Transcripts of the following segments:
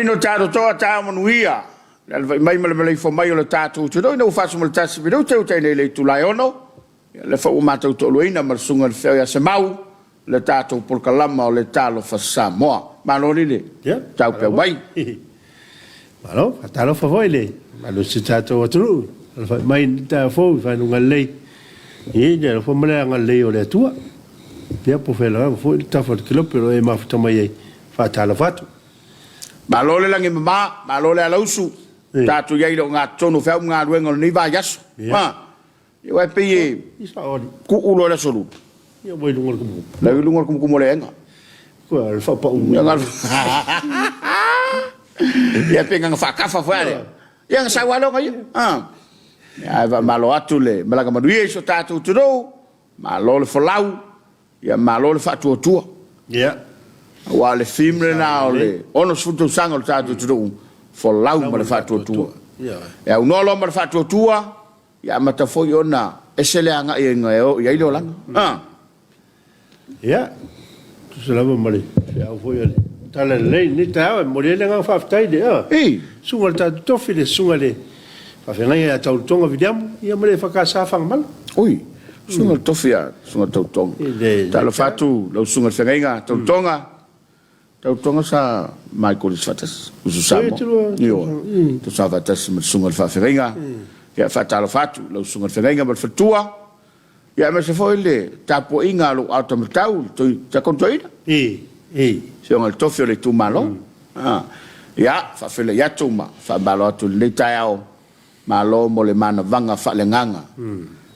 Manino tatou toa taeao manuia le alafai mai ma le maleifua mai o le tatou atunuu ina ua 41 minute ua tai nei le itula e 6. Ia lea foi ua matou toaluaina ma le susuga i le Feau ia Semau le tatou polokalama o le Talofa Samoa. Malo alii le taupeau mai. Malo, faatalofa foi i le mamalu o si o tatou atunuu, alafai mai i le taeao fou i faguga lelei, i le alofa ma le agalelei o le Atua. Ia po o fea lava foi le tafa o le kelope o lo o e mafuta mai ai, faatalofa atu. Malo le lagi e mama, malo le alausu, tatou i ai i le ogatotonu o feau ma galuega o lenei vaiaso. Ia aua e pei e tuu loa i le aso Lulu. Ia ua i luga o le kumukumu. La i luga o le kumukumu o le aega. Ua le faapau. Ia pe ganga faakafa foi ale. Ia nga sau alo ia. Ah. Ia va malo atu le malaga manuia i so tatou atunuu. Malo le folau. Ia malo le faatuatua. Ia. Aua o le theme lena o le 60 tausaga o le tatou atunuu, folau ma le faatuatua. E aunoa loa ma le faatuatua, Ia amata foi ona ese le agai aiga e oo i ai le olaga. A. Ia, tusa lava ma le feau foi o le Tala Lelei i lenei taeao, e momoli ai le agaga faafetai i le I. susuga i le tatou tofi, le susuga i le faafeagaiga ia Taulutoga Viliamu, ia ma le EFKS Fagamalo. Ui, susuga i le tofi a Susuga Taulutoga. Talofa atu lau susuga i le feagaiga Taulutoga. Tautoga sa mai kolisi faatasi, uso Samoa. Ioe. Tausaga faatasi ma le susuga i le faafeagaiga. Ia, faatalofa atu lau susuga i le feagaiga ma le faletua. Ia, aemaise foi le tapuaiga a lou aotamatau, le toi, Tiakono Toeaina. I, i. Afioga i le tofi o le itumalo. Ia, faafeiloai atu ma faamalo atu i lenei taeao. Malo mo le manavaga faaleagaga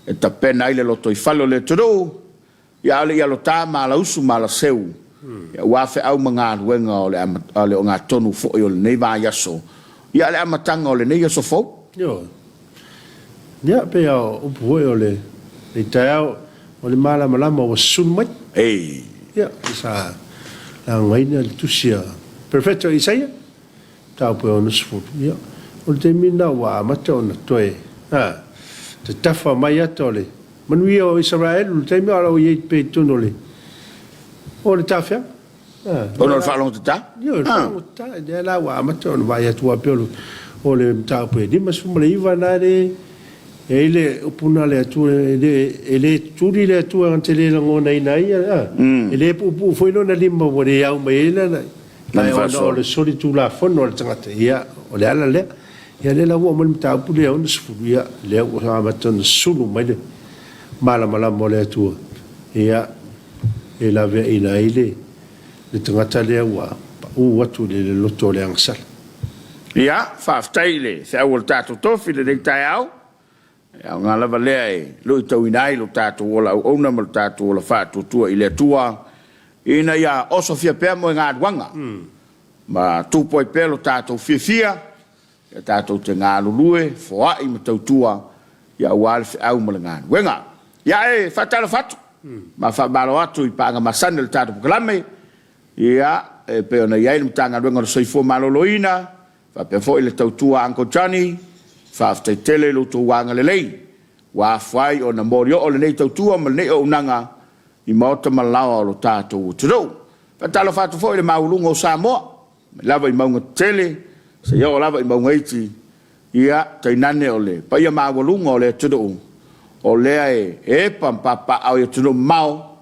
e tapena ai le lotoifale o le atunuu. Ia a o le i alota ma alausu ma alaseu, ia aua feau ma galuega o le o le ogatotonu foi o lenei vaiaso, ia le amataga o lenei aso fou. Ioe. Ia, pei lava o upu foi o le taeao, o le malamalama ua susunu mai. Ei. Ia, sa lagonaina le tusi a Perofeta Isaia, mataupu e 60. Ia, o le taimi lena ua amata ona toe, a, tatafa mai ata o le Manuia o Isaraelu i le taimi a o i ai pea i totonu o le o le tafeaga. Ona o le faalogotata? Ioe, o le faalogotata. Lea la ua amata ona vaai atu aua pei o le mataupu e 59 lena e i ai le upu lena a le Atua e le e le tutuli le Atua na te le lagonaina ai a, e le puupuu foi lona lima ua le au mai ai lana ae ona o le solitulafono a le tagata, ia o le ala lea. Ia lea la ua oo mai le mataupu lea e 60, ia lea ua amata ona sulu mai le malamalama o le Atua, ia e laveaiina ai le, le tagata lea ua pau atu i le loto o le agasala. Ia, faafetai i le feau o le tatou tofi i lenei taeao. E aoga lava lea e luitauina ai lo tatou ola auauna ma lo tatou ola faatuatua i le Atua, ina ia osofia pea moegaluaga ma tupu ai pea lo tatou fiafia, ia tatou te galulue, foai ma tautua, ia aua le feau ma le galuega. Ia e faatalofa atu ma faamalo atu i paaga masani o le tatou polokalame, ia e pei ona i ai le Matagaluega o le Soifua Maloloina, Faapea foi le tautua a Uncle Johnny, faafetai tele i lo outou agalelei ua afua ai ona molioo lenei tautua ma lenei auaunaga i maota ma laoa o lo tatou atunuu. Faatalofa atu foi i le maualuga o Samoa, mai lava i mauga tetele seia oo lava i mauga iti, ia, tainane o le paia maualuga o le atunuu o lea e epa ma papaaao i atunuu mamao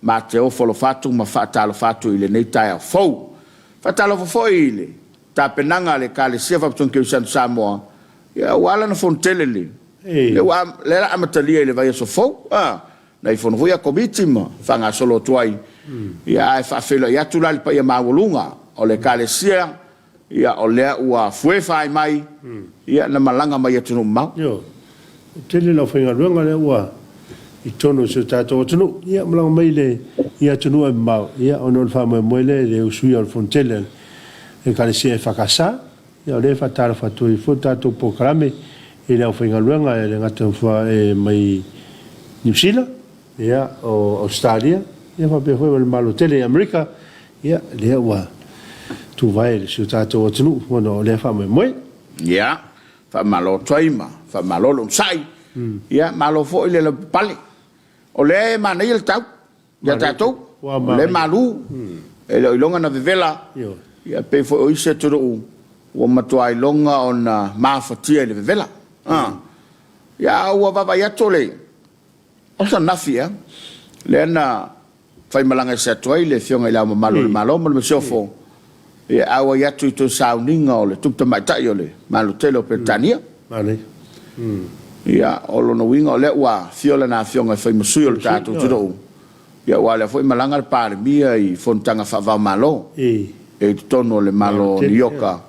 Ma te ofo alofa atu ma faatalofa atu i lenei taeao fou. Faatalofa foi i le tapenaga a le Ekalesia Faapotopotoga Kerisiano Samoa, ia ua ala ona fonotele le, lea ua, lea la amatalia i le vaiaso fou, a, nai fono foi a Komiti ma faagasolo atu ai, ia ae faafeiloai atu la i le paia maualuga o le Ekalesia Ia, o lea ua fuefa ai mai, ia, na malaga mai i atunuu mamao. Ioe. E tele le aufaigaluega lea ua i totonu o si o tatou atunuu, ia malaga mai i i atunuu e mamao, ia, ona o le faamoemoe lea i le usuia o le Fonotele a le Ekalesia EFKS. Ia, o lea e faatalofa atu ai foi le tatou polokalame i le aufaigaluega e le gata e mai Niu Sila, ia, o Ausetalia, ia faapea foi ma le Malo tele i Amerika, ia, lea ua tuvae i si o tatou atunuu ona o lea faamoemoe. Ia, faamalo atu ai ma faamalo le onosai. Ia, malo foi le lavapapale. O lea e manaia le tau ia tatou, o lea e malu, e le o iloga ona vevela, ia pei foi o isi atunuu. Ua matua iloga ona mafatia i le vevela. A. Ia, a ua vaavaai atu o le, o se anafi ea, lea na faimalaga ese atu ai le Afioga i Le Ao Mamalu o le Malo ma le Masiofo, ia, e auai atu i toe sauniga o le Tupu Tamaitai o le Malo Tele o Peretania. Ia, o lona uiga o lea ua afio lana Afioga e fai ma sui o le tatou atunuu, ia aua o lea foi e malaga le Palemia i fonotaga faava-o-Malo e i totonu o le Malo o Niu Ioka,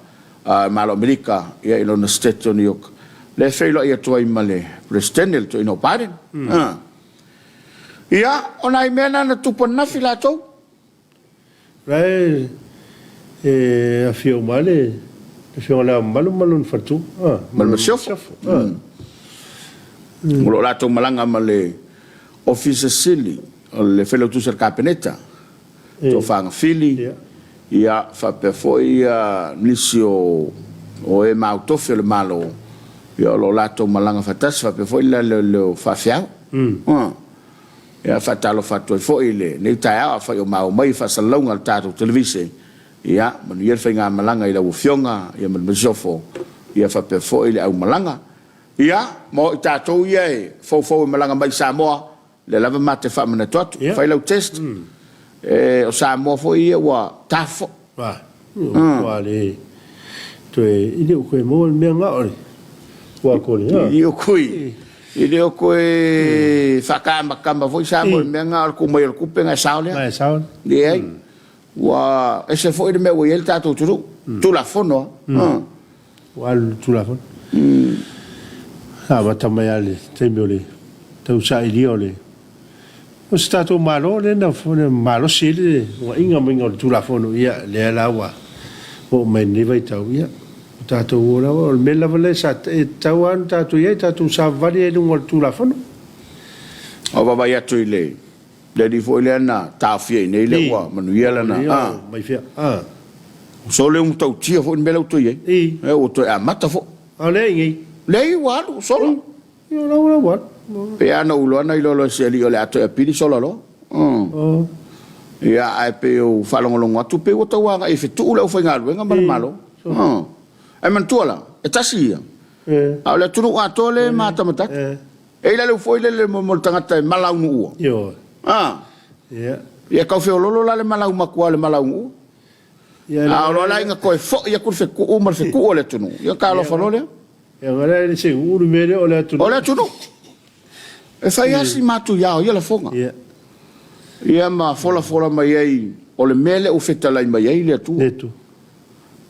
Malo o Amerika, ia i lona Setete o Niu Ioka, lea e feiloai atu ai ma le Peresetene le toeaina o Biden. Ia, o nai mea na na tupu ananafi latou. La e afio uma ai le Afioga i Le Ao Mamalu ma lona faletua, ma le Masiofo. O lo o latou malaga ma le Ofisa Sili o le Failautusi a le Kapeneta, Tofa Gafili, ia faapea foi nisi o e mautofi o le Malo, ia o lo o latou malaga faatasi, faapea foi le leoleo faafeao. Ia, faatalofa atu ai foi i lenei taeao, afai o maua mai faasalalauga a le tatou televise, ia, manuia le faigamalaga i lau Afioga, ia ma le Masiofo, ia faapea foi le aumalaga. Ia, mo i tatou ia e foufou e malaga mai i Samoa, lea lava ma te faamanatu atu, fai lau test, e, o Samoa foi ia ua tafa foi. Ba, ua le toe, i le o koe maua le mea nga o le ua kore, ha. I le o koe, i le o koe faakamakama foi Samoa i le mea nga o le tuu mai o le tupe nga e sao lea. Nga e sao. Leai. Ua ese foi le mea ua i ai le tatou atunuu. Tulafono a. Ua alu le Tulafono. Sa amata mai lava i le taimi o le tausailia o le o se tatou Malo lea na malosi ai le ugaiga maiga o le Tulafono, ia lea la ua oo mai i lenei vaitau, ia ua tatou o lava, o le mea lava lea sa e tatau lava ona tatou i ai, tatou savavali ai i luga o le Tulafono. Ua vaavaai atu i le Le alii foi lea na taofia i inei lea ua manuia lana a. Mai fea a. So lea ua matautia foi le mea lea ua toe i ai. Ea ua toe amata foi. A o lea i inei. Leai ua alu sola. I o la ua alu. Pe a na ou iloa na iloa loa e se alii o le a toe apili sola loa. Ia ae pei ou faalogologo atu pei ua tau agai e fetuu le aufaigaluega ma le Malo. Ae manatua la, e tasi ia. A o le atunuu atoa lea e matamatagi. E i ai la le foi lele mo le tagata e malaunuua. Ioe. A. Ia. Ia tau feololo la le malaumatua le malaunuua. Ia, A o loa la ina toe foi atu le fetuu ma le fetuu o le atunuu, ia talofa loa lea. Ia, ma le se uu le mea lea o le atunuu. O le atunuu. E fai lava si matuia o ia lafoga. Ia. Ia ma folafola mai ai o le mea lea ua fetalai mai ai le Atua. Le Atua.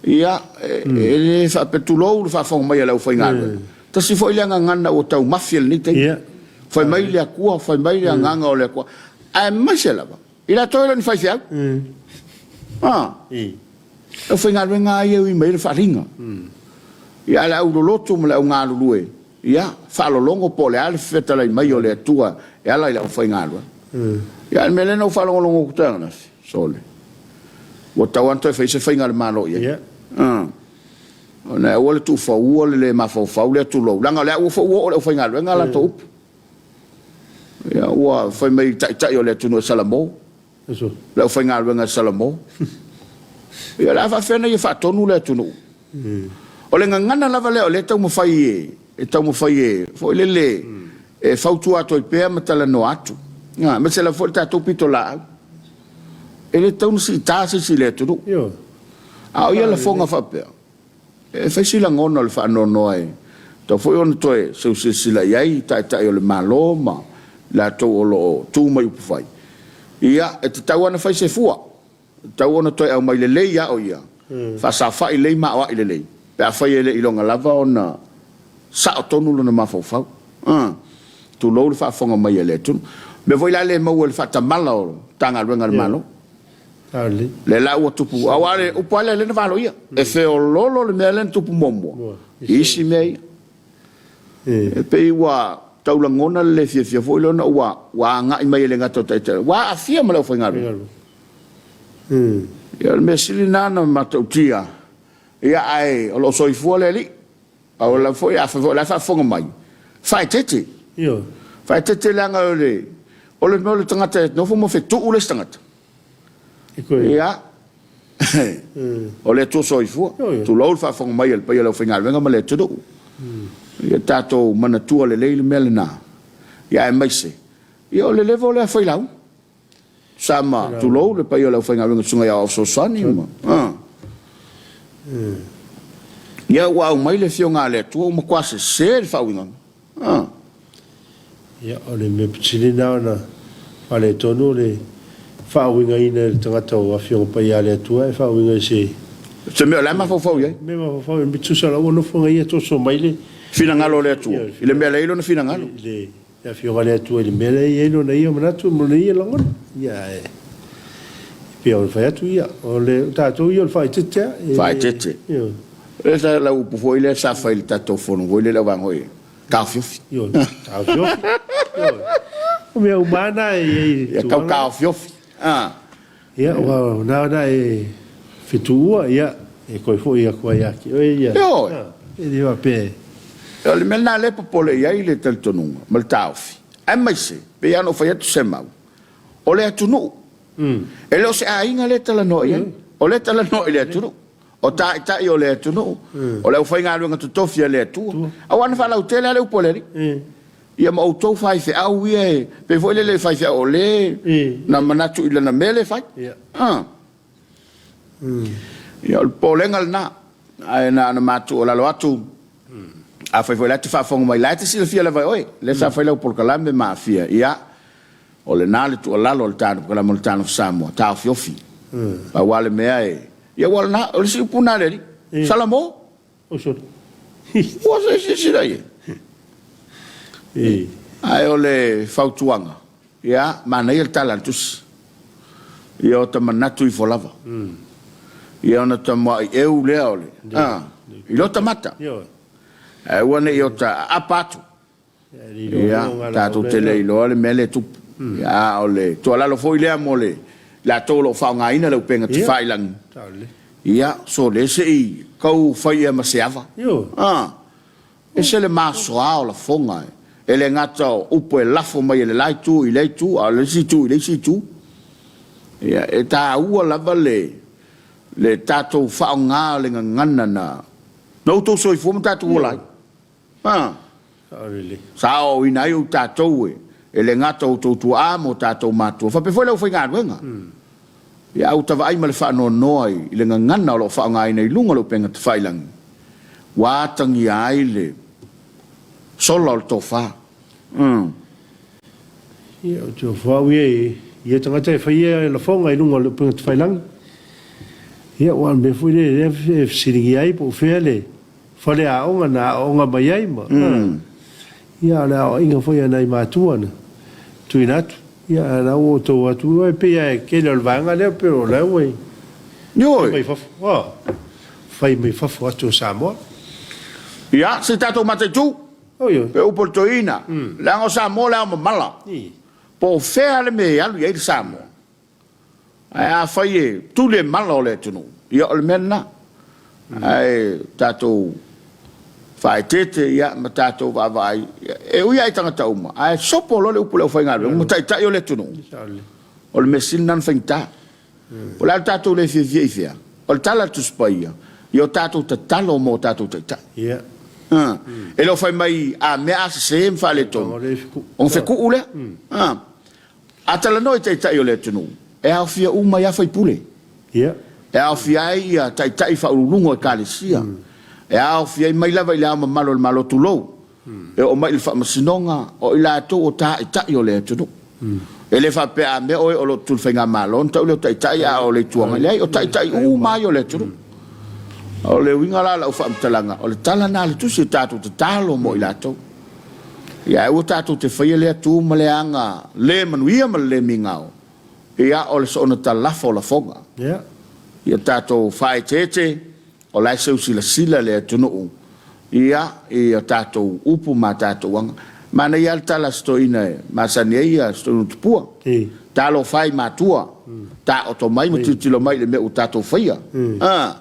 Ia, e le faapea, tulou le faafofoga mai a le aufaigaluega. Tasi foi lea gagana ua taumafi e lenei taimi. Fai mai le Atua, fai mai le agaga o le Atua. Aemaise lava, i latou e le o ni faifeau. A, le aufaigaluega lava ia e ui mai ai le faaaliga. Ia, a o le auloloto ma le augalulue, ia, faalologo po o le a le fetalai mai o le Atua e ala i le aufaigaluega. Ia, a o le mea lea na ou faalogologo atu ai ananafi, sole, ua tatau lava ona toe fai se faiga a le Malo i ai. Ona e aua le tuufaua le le mafaufau lea, tulou, leaga o lea ua foi ua oo i le aufaigaluega a latou upu. Ia, ua fai mai i taitai o le atunuu e Salamo, le aufaigaluega e Salamo. Ia, o le a faafefea ona ia faatonu le atunuu? O le gagana lava lea o lea e taumafai e, e taumafai e, foi lele, e fautua atu ai pea ma talanoa atu. Aemaise lava foi le tatou pitolaau. E le tatau ona siita se isi i le atunuu. A o ia lafoga faapea, e fai si lagona o le faanoanoa e tatau foi ona toe seu silasila i ai taitai o le Malo ma i latou o lo o tu mai upufai. Ia, e tatau lava ona fai se fua. E tatau ona toe aumai lelei lava o ia, faasaofai lelei ma aoai lelei, pe afai e le iloga lava ona sao tonu lona mafaufau. A, tulou le faafofoga mai a le atunuu. O le mea foi la lea e maua i le faatamala o Matagaluega a le Malo. Lea la ua tupu, aua o le upu lava lea lea na valoia, e feoloolo le mea lea na tupu muamua i isi mea ia. E pei ua tau lagona le le fiafia foi lea ona ua ua agai mai e le gata o taitai, ua aafia ma le aufaigaluega. Ia o le mea sili lena na matautia, ia ae o lo o soifua le Alii. Pau lava foi, afai foi o la e faafofoga mai, faaeteete. Ioe. Faaeteete leaga o le, o le mea o le tagata e nofo ma fetuu le isi tagata. E koe. Ia. O le Atua Soifua. Tulou le faafofoga mai a le paia o le aufaigaluega ma le atunuu. Ia tatou manatua lelei le mea lena, ia aemaise ia o le level lea fai lauga. Sa ma tulou le paia o le aufaigaluega Susuga ia Aoao Fesoasoani ma a. Ia ua aumai le Afioga a le Atua ua matua sese le faauigaga. A. Ia, o le mea pito sili lena ona faaletonu o le faauigaina e le tagata o Afioga Paia a le Atua e faauiga i se. Se mea o la e mafaufau i ai. Mea mafaufau i ai, tusa la ua nofo na ia toso mai le. Finagalo o le Atua, i le mea la e i ai lona finagalo. I le Afioga a le Atua i le mea lea e i ai lona ia manatu ma lona ia lagona. Ia, ae pei ona fai atu, ia, o le tatou ia o le faaeteete lava. E le. Faaeteete. Ioe. O le lau upu foi lea sa fai i le tatou fono foi lea i le auvaega foi, taofiofi. Ioe, taofiofi. Ioe. O mea uma lava na e i ai i le Ia tau tulaga. taofiofi. A. Ia, aua o na na e fetuua, ia, e toe foi atu ai ia te oe ia. Ioe. E le faapea e. O le mea lena lea e popole i ai le talitonuga ma le taofi, aemaise, pei lava ona ou fai atu Semau, o le atunuu. E le o se aiga lea e talanoa i ai, o lea e talanoa i le atunuu. O taitai o le atunuu, o le aufaigaluega totofi a le Atua. Aua na faalautele lava le upu a le Alii. Ia ma outou faifeau ia e pei foi lele faifeau o le na manatu i lana mea lea e fai. A. Ia o le popolega lena. Ae na ona matou tuualalo atu, afai foi la e te faafofoga mai, la e te silafia lava e oe, lea sa fai lau polokalame ma aafia, ia, o lena le tuualalo a le Polokalame o le Talofa Samoa, taofiofi. Pau lava le mea e, ia ua lena, o le isi upu lena a le Alii, Salamo! Ua se i silasila i ai. Ae o le fautuaga, ia, manaia le tala a le Tusi. Ia o ta manatu ifo lava. Ia ona tamuai eu lea o le, a, i lota mata. Ae aua ne i ota aapa atu. Ia, tatou te le iloa le mea lea e tupu. Ia, a o le tuualalo foi lea mo le latou o lo o faaaogaina le upega tafailagi, ia, sole se i tau fai ea ma se ava. A, ese le masoa o lafoga, e le gata o upu e lafo mai e le la itu i lea itu, a o le isi itu i le isi itu. Ia, e taua lava le, le tatou faaaoga o le gagana na, na outou soifua ma tatou ola ai. A. Sa aoaoina ai o tatou e, e le gata o outou tuaa ma o tatou matua, faapea foi le aufaigaluega. Ia, a ua ta vaai ma le faanoanoa i le gagana o lo o faaaogaina i luga o le upega tafailagi, ua atagia ai le sola o le tofa. Ia, ou te ofo au ia i ia tagata e faia lafoga i luga o le upega tafailagi. Ia, aua o le mea foi lea e fesiligia ai po o fea le faleaoga na aooga mai ai ma, ia, a o le aoaiga foi a nai matua na tuuina atu. Ia, a o la ua outou o atu, e pei lava e tele o le vaega lea pei o la ua i Ioe. mai fafo, a, fai mai fafo atu o Samoa. Ia, se i tatou mataitu, Oi, oi. pe upu a le toeaina, leaga o Samoa le ao mamala, po o fea le mea e alu i ai le Samoa. Ae afai e tuli e mala o le atunuu, ia o le mea lena. Ae tatou faaeteete ia ma tatou vaavaai, e ui lava i tagata uma, ae sopo loa le upu i le aufaigaluega ma taitai o le atunuu, o le mea sili lena ona faigata. O le a le tatou le fiafia i fea? O le tala a le Tusi Paia, ia o tatou tatalo mo tatou taitai. E le o fai mai a mea a sese ma faaletonu, ona fekuu lea. A talanoa i Taitai o le atunuu, e aofia uma ai lava faipule. E aofia ai ia Taitai faauluuluga o Ekalesia. E aofia ai mai lava i Le Ao Mamalu o le Malo, tulou, e oo mai i le Faamasinoga, o i latou o Taitai o le atunuu. E le faapea a mea oe o lo o tutuli Faigamalo ona tau lea o Taitai a o le Itu Agai. Leai, o Taitai uma lava ia o le atunuu. O le uiga la o lau faamatalaga, o le tala lena a le Tusi, tatou tatalo mo i latou. Ia aua tatou te faia lea tu ma le aga le manuia ma le le migao, ia o le soona talafa o lafoga. Ia tatou faaeteete, o la e seu silasila le atunuu ia i a tatou upu ma a tatou aga. Manaia lava le tala a si toeaina e masani ai ia si toeaina o Tupua, Talofa e i matua, taoto mai ma tilotilo mai i le mea ua tatou faia. A.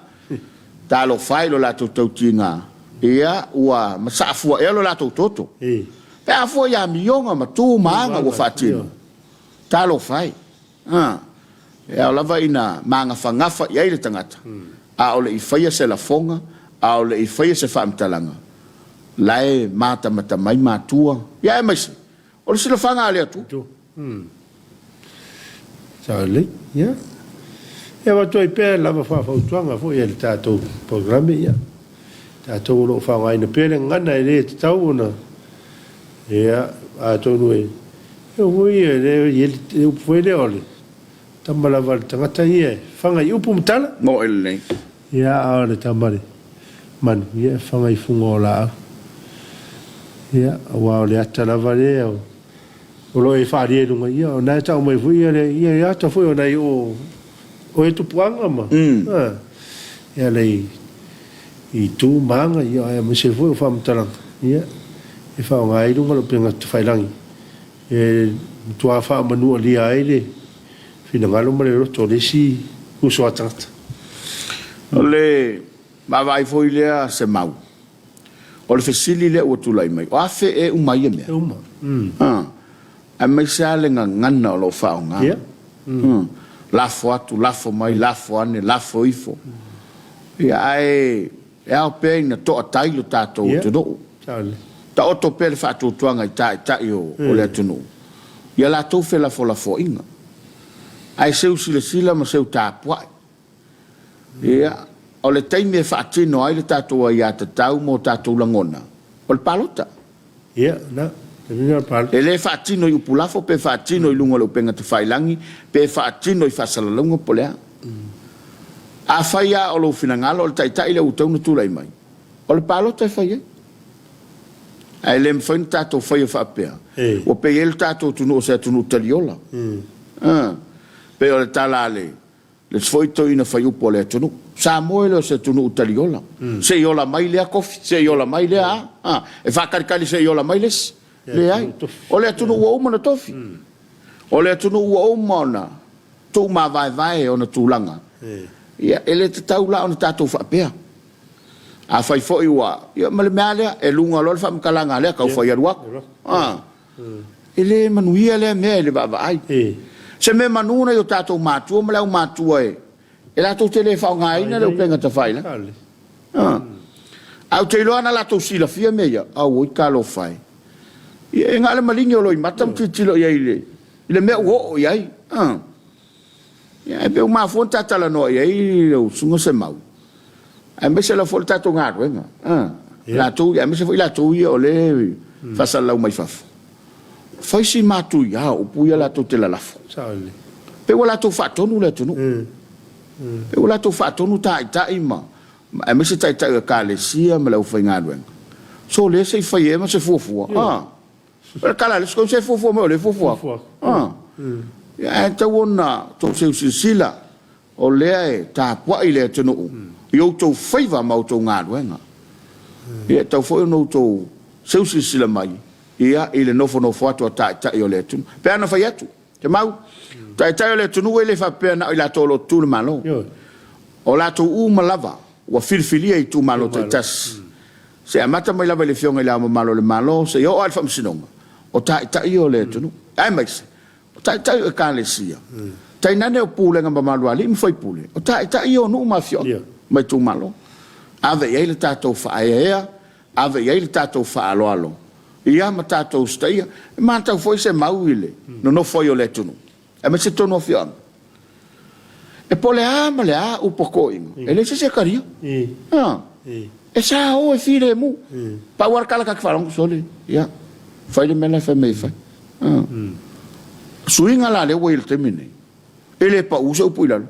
Talofa e i lo latou tautiga, ia, ua masaa fua ea lo latou toto. Pe a fua i amioga ma tu ma aga ua faatino. Talofa e! A. E ao lava ina magafagafa i ai le tagata, a o le i faia se lafoga, a o le i faia se faamatalaga, la e matamata mai matua, ia aemaise o le silafaga a le Atua. Sao lelei, ia. E avatu ai pea lava faafautuaga foi a le tatou polokalame, ia, tatou o lo o faaaogaina pea le gagana e le tatau ona, ia, atonu e, e foi e le, e upu foi lea o le tama lava a le tagata ia e faga i upu ma tala. Moe lelei. Ia, a o le tama a le manu, ia, e faga i fuga o laau. Ia, aua o le ata lava lea o O lo o e faaalia i luga, ia, o na e tau mai foi ia le, ia le ata foi o nai o, o e tupuaga ma, a, e ala i, i tu ma aga, ia, aemaise foi o faamatalaga, ia, e faaaoga ai luga o le upega tafailagi, e matua faamanualia ai le finagalo ma le loto o le isi uso a tagata. O le vaavaai foi lea Semau, O le fesili lea ua tulai mai, o afe e uma ai ia mea? E uma. A, aemaise lava le gagana o lo o faaaoga. Ia. Lafo atu, lafo mai, lafo ane, lafo ifo. Ia, ae e ao pea ina toatai lo tatou atunuu. Ia. Taoto pea le faatuatuaga i taitai o le atunuu i a latou felafolafoaiga. Ae seu silasila ma seu tapuai. Ia, o le taimi e faatino ai le tatou aiatatau ma o tatou lagona, o le palota. Ia, na, taimi na o le palota. E le faatino i upu lafo pe faatino i luga o le upega tafailagi pe faatino i faasalalauga po o le a. Afai lava o lou finagalo o le taitai lea ua tatau ona tulai mai, o le palota e fai ai. Ae le mafai ona tatou faia faapea, ua pei ai le tatou atunuu o se atunuu taliola. E pei o le tala a le Le isi foi toeaina faiupu a le atunuu. Samoa e le o se atunuu taliola. Se i ola mai lea kofi, se i ola mai lea a. A, e faatalitali se i ola mai le isi. Leai. O le atunuu ua uma ona tofi. O le atunuu ua uma ona tuumavaevae ona tulaga. Ia, e le tatau la ona tatou faapea. Afai foi ua, ia ma le mea lava lea, e luga loa le faamatalaga a lea tau fai alu atu. A. E le manuia lea mea i le vaavaai. Se mea manu nai o tatou matua ma le aumatua e e latou te le faaaogaina le upega tafailagi. Ae ou te iloa ana latou silafia mea ia, auoi talofa e. Ia e na o le maligi o loimata ma tilotilo i ai i le mea ua oo i ai. Ia, ae pei ua mafua ona ta talanoa i ai lau Susuga Semau, aemaise lava foi le tatou galuega, latou ia, aemaise foi latou ia o lea e faasalalau mai fafo. Fai si matuia o upu ia latou te lalafo. Pei ua latou faatonu le atunuu. Pei ua latou faatonu taitai ma aemaise taitai o Ekalesia ma le aufaigaluega. So lea se i fai ea ma se fuafua. O le tala a le isi, se fuafua mai o lea e fuafua atu. Ia, ae tatau ona outou seu silasila, o lea e tapuai le atunuu i outou faiva ma outou galuega. Ia, e tatau foi ona outou seu silasila mai ia i le nofonofo atu a taitai o le atunuu. Pe ana fai atu, Temau, taitai o le atunuu e le faapea na o i latou o lo o tutu le Malo. O latou uma lava ua filifilia i itumalo taitasi. Se amata mai lava i le Afioga i Le Ao Mamalu o le Malo seia oo lava i le Faamasinoga, o taitai ia o le atunuu, aemaise o taitai o Ekalesia, tainane o pulega mamalu a alii ma faipule, o taitai ia o nuu ma afioaga ma itumalo. Ave i ai le tatou faaeaea, ave i ai le tatou faaaloalo, ia ma tatou usitaia. E matau foi se mau i le nonofo ai o le atunuu, aemaise totonu o afioaga. E po o le a ma le a upu a toeaiina, e leai se isi e talia. E sao e filemu. Pau lava le tala ta te faalogo, sole, ia, fai le mea la e fai mai e fai. Suiga la lea ua i ai i le taimi lenei, e le pau se upu i lalo.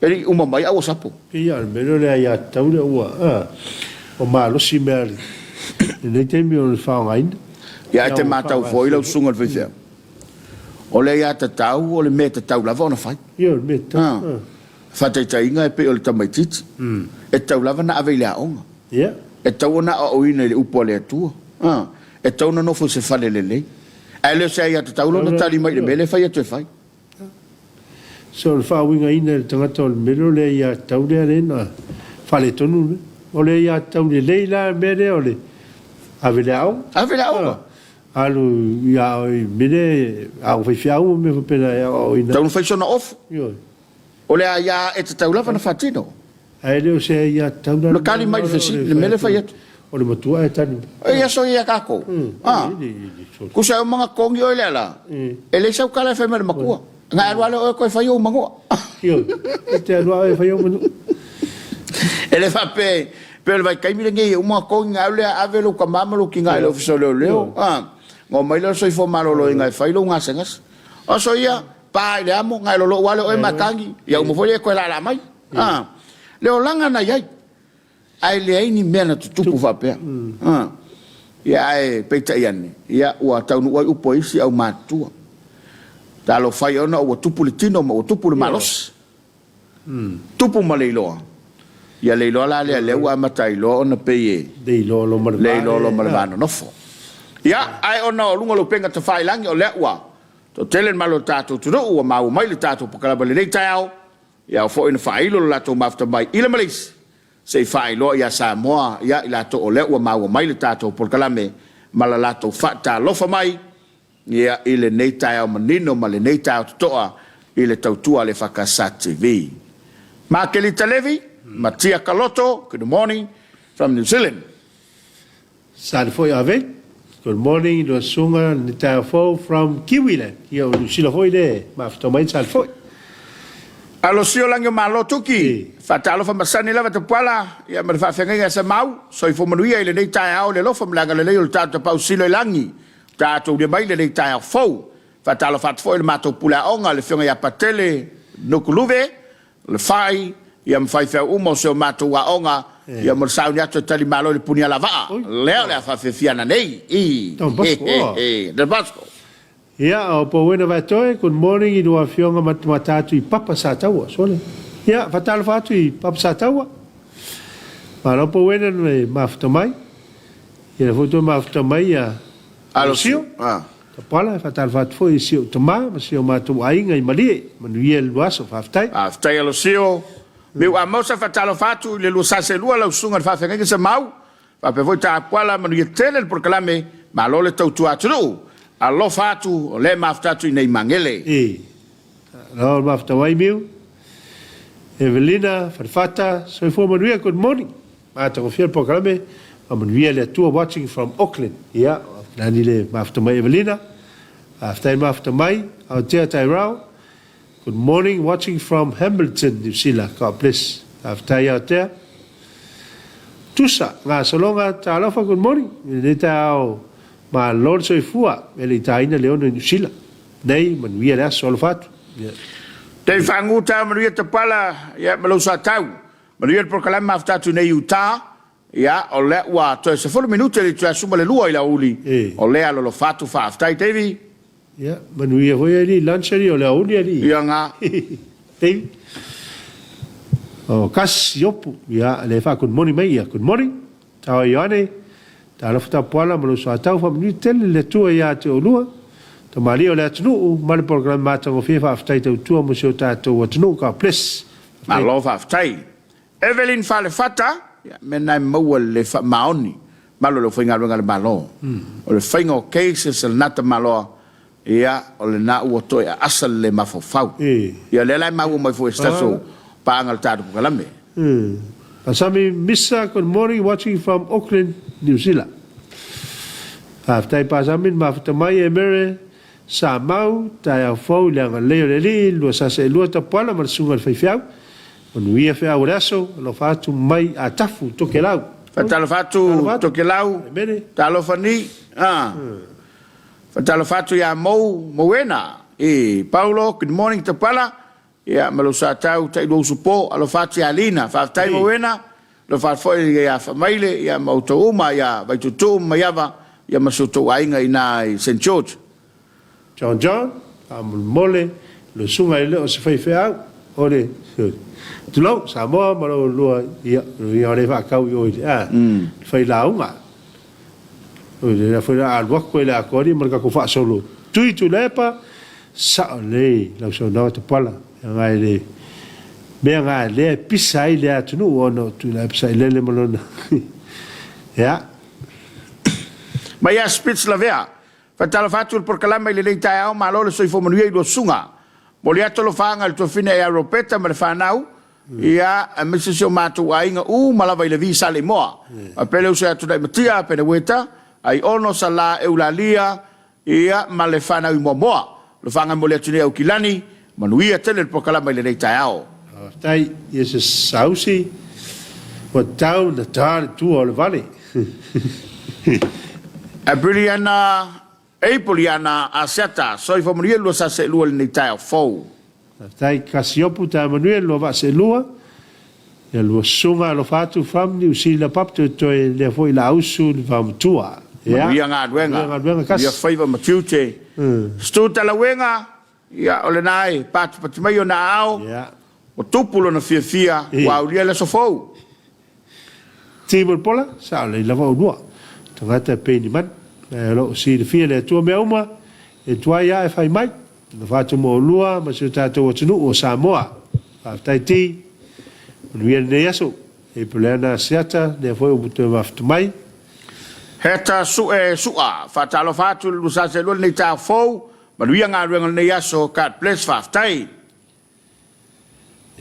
E le i uma mai a ua sapo. Pei lava o le mea lea o le aiatatau lea ua, ua malosi mea i lenei taimi o le faaaogaina. Ia ae te matau foi lau susuga i le faifeau, o le aiatatau o le mea e tatau lava ona fai. Ia o le mea tatau. Faataitaiga e pei o le tamaitiiti, e tatau lava ona ave i le aoga. Ia. E tatau ona aoaoina i le upu a le Atua. E tatau ona nofo i se fale lelei. Ae le o se aiatatau lona tali mai i le mea lea e fai atu e fai. So o le faauigaina e le tagata o le mea lea o le aiatatau lea lea na faaletonu le mea. O le aiatatau lelei la le mea lea o le ave i le aoga. Ave i le aoga. Alu i mea lea, aoga faifeau ma mea faapena e aoaoina. Tatau ona fai sona ofu. Ioe. O le aia e tatau lava ona faatino. Ae le o se aia tatau la. Na tali mai i le fesili, le mea lea e fai atu. O le matua e tali mai. E aso ia tatou. A. Tusa e uma ona togi oe lea la, e leai sau tala e fai mai i le matua. Na e alu lava lea o oe toe fai ou manua. Ioe, e te alu lava oe e fai ou manua. E le faapea, pei o le vaitaimi lenei e uma ona togi ona alu lea ave lou tama ma lou tina i le Ofisa o Leoleo. A. Ona omai lea o le Soifua Maloloina e fai lou gasegase. O aso ia, pa i le amo, na e lolo'u lava lea o oe ma tagi, ia uma foi lea e toe laalaa mai. A. Le olaga na i ai, ae leai ni mea na tutupu faapea. A. Ia ae peitai ane, ia ua taunuu ai upu a isi aumatutua. Talofa e ona ua tupu le tino ma ua tupu le malosi. Tupu ma Leiloa. Ia Leiloa la lea, lea ua amata ai loa ona pei e Leiloa loa ma le va. Leiloa loa ma le va nonofo. Ia, ae ona o luga o le upega tafailagi, o lea ua toatele le mamalu o le tatou atunuu ua maua mai le tatou pakalama i lenei taeao, ia ao foi ona faailo le latou mafuta mai i le Maleisi se i faailoa ia Samoa ia i latou o lea ua maua mai le tatou polokalame ma la latou faatalofa mai ia i lenei taeao manino ma lenei taeao totoa i le tautua a le EFKS TV. Makelita Levi, Matia Kaloto, good morning from New Zealand. Sali foi Ave. Good morning i lua susuga lenei taeao fou from Kiwiland. Ia o Niu Sila foi le mafuta mai Sali foi. Alosio lagi o Malo Tuki, faatalofa masani lava Tapuala, ia ma le faafeagaiga ia Samau, soifua manuia i lenei taeao i le alofa ma le agalelei o le tatou Tapaau Silo i lagi, tatou ulia mai i lenei taeao fou. Faatalofa atu foi i le matou pule aoga le Afioga ia Patele Nukuluve, le fai, ia ma faifeau uma o si o matou aoga, ia ma le sauni atu e tali malo i le puni alavaa, lea o le a faafiafia ana nei, i, Don Bosco, he, he, he, Don Bosco. Ia, o Powena Vaetoe, good morning i lua afioga matamata atu i Papa Sataua, sole. Ia, faatalofa atu i Papa Sataua. Malo Powena na le mafuta mai. Ia lea foi toe mafuta mai ia Alosio. Tapuala, e faatalofa atu foi i si ou tama ma si o matou aiga i Malie. Manuia le lua aso, faafetai. Faafetai Alosio. Miu Amosa, faatalofa atu i le lua sa selua lau susuga i le faafeagaiga Semau. Faapea foi Tapuala, manuia tele le polokalame, malo le tautua atunuu. Alofa atu, o lea e mafuta atu i inei i Magele. E. Aloha le mafuta mai Miu. Evelina, Falefata, soifua manuia, good morning. Matagofie le polokalame, faamanuia le Atua watching from Auckland. Ia, nani le mafuta mai Evelina. Faafetai le mafuta mai, Aotea Tairau. Good morning watching from Hamilton, New Zealand. God bless. Faafetai Aotea. Tusa, gasologa, talofa, good morning. I lenei taeao, malo le soifua, e le i taina le ono i Niu Sila. Nei, manuia le aso, alofa atu. Yeah. Tei faagū taeao manuia Tapala, ia ma lou soatau. Manuia le polokalame mafuta atu nei i Utah. Ia, o lea ua toe 10 minute le itula 12 i le aoauli. O lea alolofa atu, faafetai Davey. Ia, manuia foi alii lunch alii, o le aoauli alii. Ia nga. Davey. O Kas Iopu, ia, lea faa good morning mai, ia, good morning. Tao Ioane, talofa tapuala ma lou soatau, faamanuia tele le Atua ia te oulua. Tamalia o le atunuu ma le polokalame matagofie, faafetai tautua mo si o tatou atunuu. God bless. Malo faafetai. Evelyn Falefata, ia, mea na e maua i le faamaoni malo i le aufaigaluega a le Malo. O le faiga o cases a lena tamaloa, ia, o lena ua toe aasa le le mafaufau. Ia, o lea la e maua mai foi e se tasi o paaga o le tatou polokalame. Pasami Misa, good morning, watching from Auckland, New Zealand. Faafetai Pasami le mafuta mai e Mere Sa mau, taeao fou i le agalelei o le Alii, lua sasa e lua tapuala ma le susuga i le faifeau. Manuia feau o le aso, alofa atu mai Atafu, Tokelau. Faatalofa atu Tokelau, talofa ni, a. Faatalofa atu ia Mou, Mouena, i Paulo, good morning Tapuala, Ia, ma lou sa tau tailua uso po, alofa atu ia Lina. Faafetai Mauena, alofa atu foi ia Faamaile, ia ma outou uma, ia Vaituutuu ma Maiava, ia ma si outou aiga i ina i Saint George. John John, faamolemole lou susuga e le o se faifeau, o le, tulou, Samoa ma lou lua, ia, ia o lea e faatau i o i le, a, le failauga. O lea foi o le a alu atu ai le atoa ma le tatou faasolo Tui Tuilaepa, sao lelei lau saunoaga Tapuala, leaga e le mea na lea e pisa ai le atunuu ona o Tuilaepa Sailele ma lona ia. Mai ia Spitz Lavea, Faatalofa atu i le polokalame i lenei taeao, malo le soifua manuia i lua susuga. Momoli atu alofaaga i le tuafafine ia Ropeta ma le fanau, ia, aemaise si o matou aiga uma lava i Levi Saleimoa. Faapea le uso ia Tunai Matia, Peneueta, Aiono, Sala, Eulalia, ia, ma le fanau i Moamoa. Alofaaga e momoli atu nei Aukilani, manuia tele le polokalama i lenei taeao. Faafetai ia se sausi ua tau na ta le tua o le vale. Apriliana Apoliana Asiata, soifua manuia le lua sa seelua i lenei taeao fou. Faafetai Kasiopu taeao manuia le lua vaa seelua ia lua susuga alofa atu from Niu Sila Pap toetoe lea foi la usu le vaomatua ia Manuia galuega, manuia galuega manuia kasi. faiva ma tiute. Stu Talauega, ia o lena e patipati mai ona aao, Ia. ua tupu lona fiafia, ua aulia le aso fou. Ti Mulipola, Sao lelei lava oulua, tagata e pei ni manu, ae o lo o silafia e le Atua mea uma, e tuai a e fai mai, alofa atu mo oulua ma si o tatou atunuu o Samoa. Faafetai Ti, manuia lenei aso. E Peleana Asiata, lea foi ua toe mafuta mai. Heta Sue Sua, Faatalofa atu i le Lusaselua lenei taeao fou, manuia galuega o lenei aso, God bless, faafetai.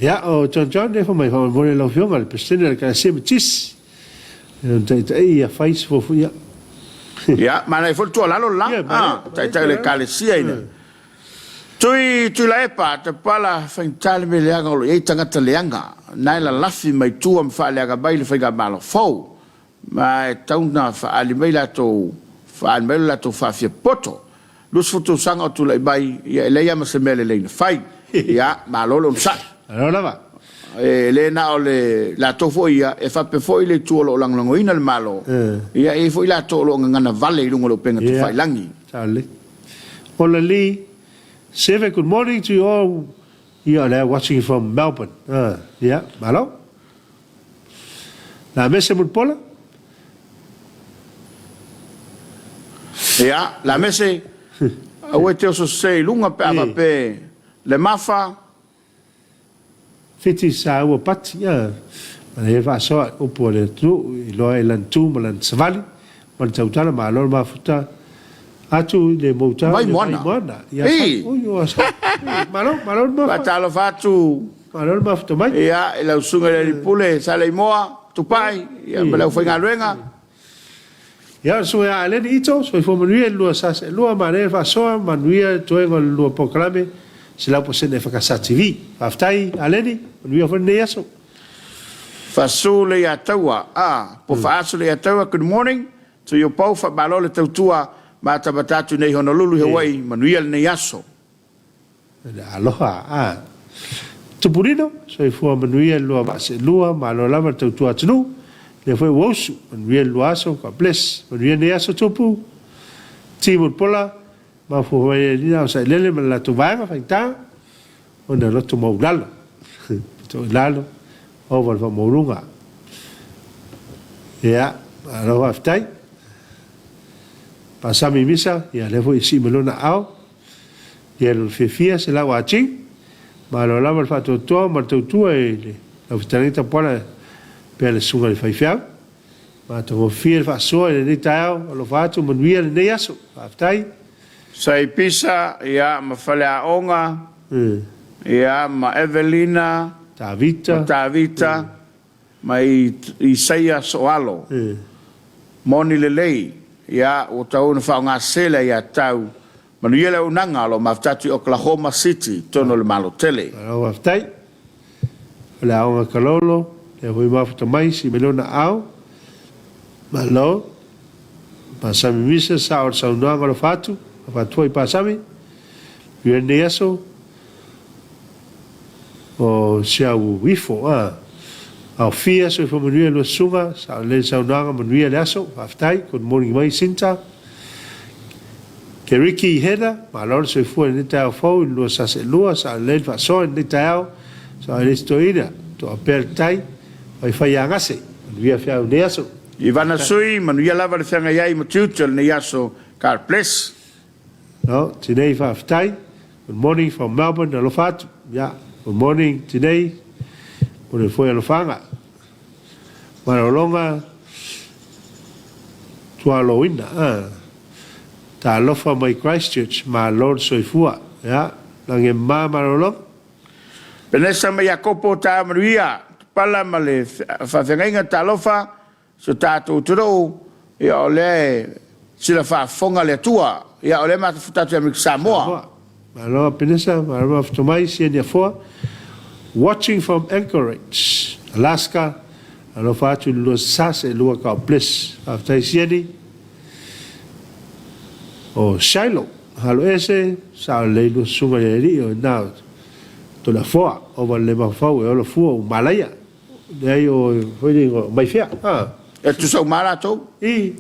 Ia, o John John lea fai mai faamolemole lau Afioga le Peresetene o le Ekalesia Metisi e lona taitai ia fai se fuafua ia. Ia, manaia foi le tuualalo le la. Ia, manaia, manaia Taitai o le tuualalo. Ekalesia ina. Tui Tuilaepa, Tapala, faigata le mea leaga o lo o i ai tagata leaga na e lalafi mai tua ma faaleaga mai le faigamalo fou. Ma e tatau ona faaali mai latou, faaali mai lo latou faafiapoto. 20 tausaga o tulai mai, ia e leai lava ma se mea lelei na fai. Ia, malo le onosai. Malo lava. E le na o le latou foi ia, e faapea foi le itu o lo o lagolagoina le Malo, ia e i ai foi latou o lo o gagana vale i luga o le upega tafailagi. Ia, sao lelei. Ola Lee, Seve, good morning to you all. Ia, o lea watching from Melbourne. Ia, malo. La mese Mulipola. Ia, la mese, aua e te oso sese i luga pe a faapea le mafa. Fiti saua pati, ia, ma le faasoa upu a le atunuu, iloa e lana tu ma lana savali, ma le tautala, malo le mafuta atu i le mouta Vai i le moana. Vaimoana. Ia, sa, Ii. ui, ua sa, ii, malo, malo le mafa. Faatalofa atu. Malo le mafuta mai. Ia, i lau susuga i le Alii Pule, Saleimoa, Tupai, ia, ma le aufaigaluega. Ia, o le susuga ia Aleni Ito, soifua manuia i le lua sa seelua, manaia le faasoa, manuia le toega o le lua polokalame, 100% EFKS TV. Faafetai Aleni, manuia foi lenei aso. Fasu Leiataua, a, po Faasu Leiataua, good morning to you both, faamalo le tautua, matamata atu nei Honolulu i Hawaii, manuia lenei aso. Le aloha a Tupurino, soifua manuia le lua vaa seelua, malo lava le tautua atunuu, lea foi ua usu, manuia le lua aso, God bless, manuia lenei aso Tupu, Ti Mulipola, mafuafua mai le Alii o Sailele ma le latou vaega faigata, ona loto maulalo, pito i lalo, ova le faamaualuga. Ia, malo faafetai. Pasami Misa, ia lea foi e sii mai lona aao. Ia lona fiafia se lau Ah Ching. Malo lava le faatoatoa ma le tautua i le lau fetalaiga Tapuala pea le susuga i le faifeau. Matagofie le faasoa i lenei taeao, alofa atu manuia lenei aso. Faafetai. Sai Pisa, ia, ma Faleaoga, ia, ma Evelina, Tavita. ma Tavita, ma Isaia Soalo. Moni lelei, ia, ua tau ona faaaoga se le aiatatau. Manuia le auaunaga o lo o mafuta atu i Oklahoma City, i totonu o le Malo tele. Malo faafetai. O le aoga kalolo, lea foi mafuta mai si miliona ao. Malo. Pasami Misa, sao o le saunoaga o le fatu. Avatu foi Pasami. Manuia lenei aso. O si au ifo a. Aofia soifua manuia lua susuga, sao lelei le saunoaga manuia le aso, faafetai, good morning mai Sinta. Keriki Heather, malo le soifua i lenei taeao fou i le lua saseelua, sao lelei le faasoa i lenei taeao, sao lelei si toeaina, toa pea le tai, faifai ia gase, manuia feau i lenei aso. Ivana Sui, manuia lava le feagai ai ma tiute o lenei aso, God bless. No, Tinei faafetai. Good morning from Melbourne, alofa atu. Ya, good morning Tinei, mo le foi alofaga. Malologa tualoina, ah. Talofa mai Christchurch, malo le soifua. Ya, Lagi e mama malologa. Penesa ma Iakopo taeao manuia, Tupala ma le faafeagaiga talofa si o tatou atunuu, ia o lea e sila faafofoga le Atua, ia o lea e mafuta atu i Amerika Samoa. Malo Penesa, malo mafuta mai, Siani Afoa, watching from Anchorage, Alaska, alofa atu i le lua sa seelua God bless. Faafetai Siani. O Shiloh, halo ese, sao lelei lua susuga i le alii o ina o Toleafoa, ova le mafaufau e ola fua o Malaia. Leai o foi le igoa, mai fea, ha. E tusa uma lava latou. I.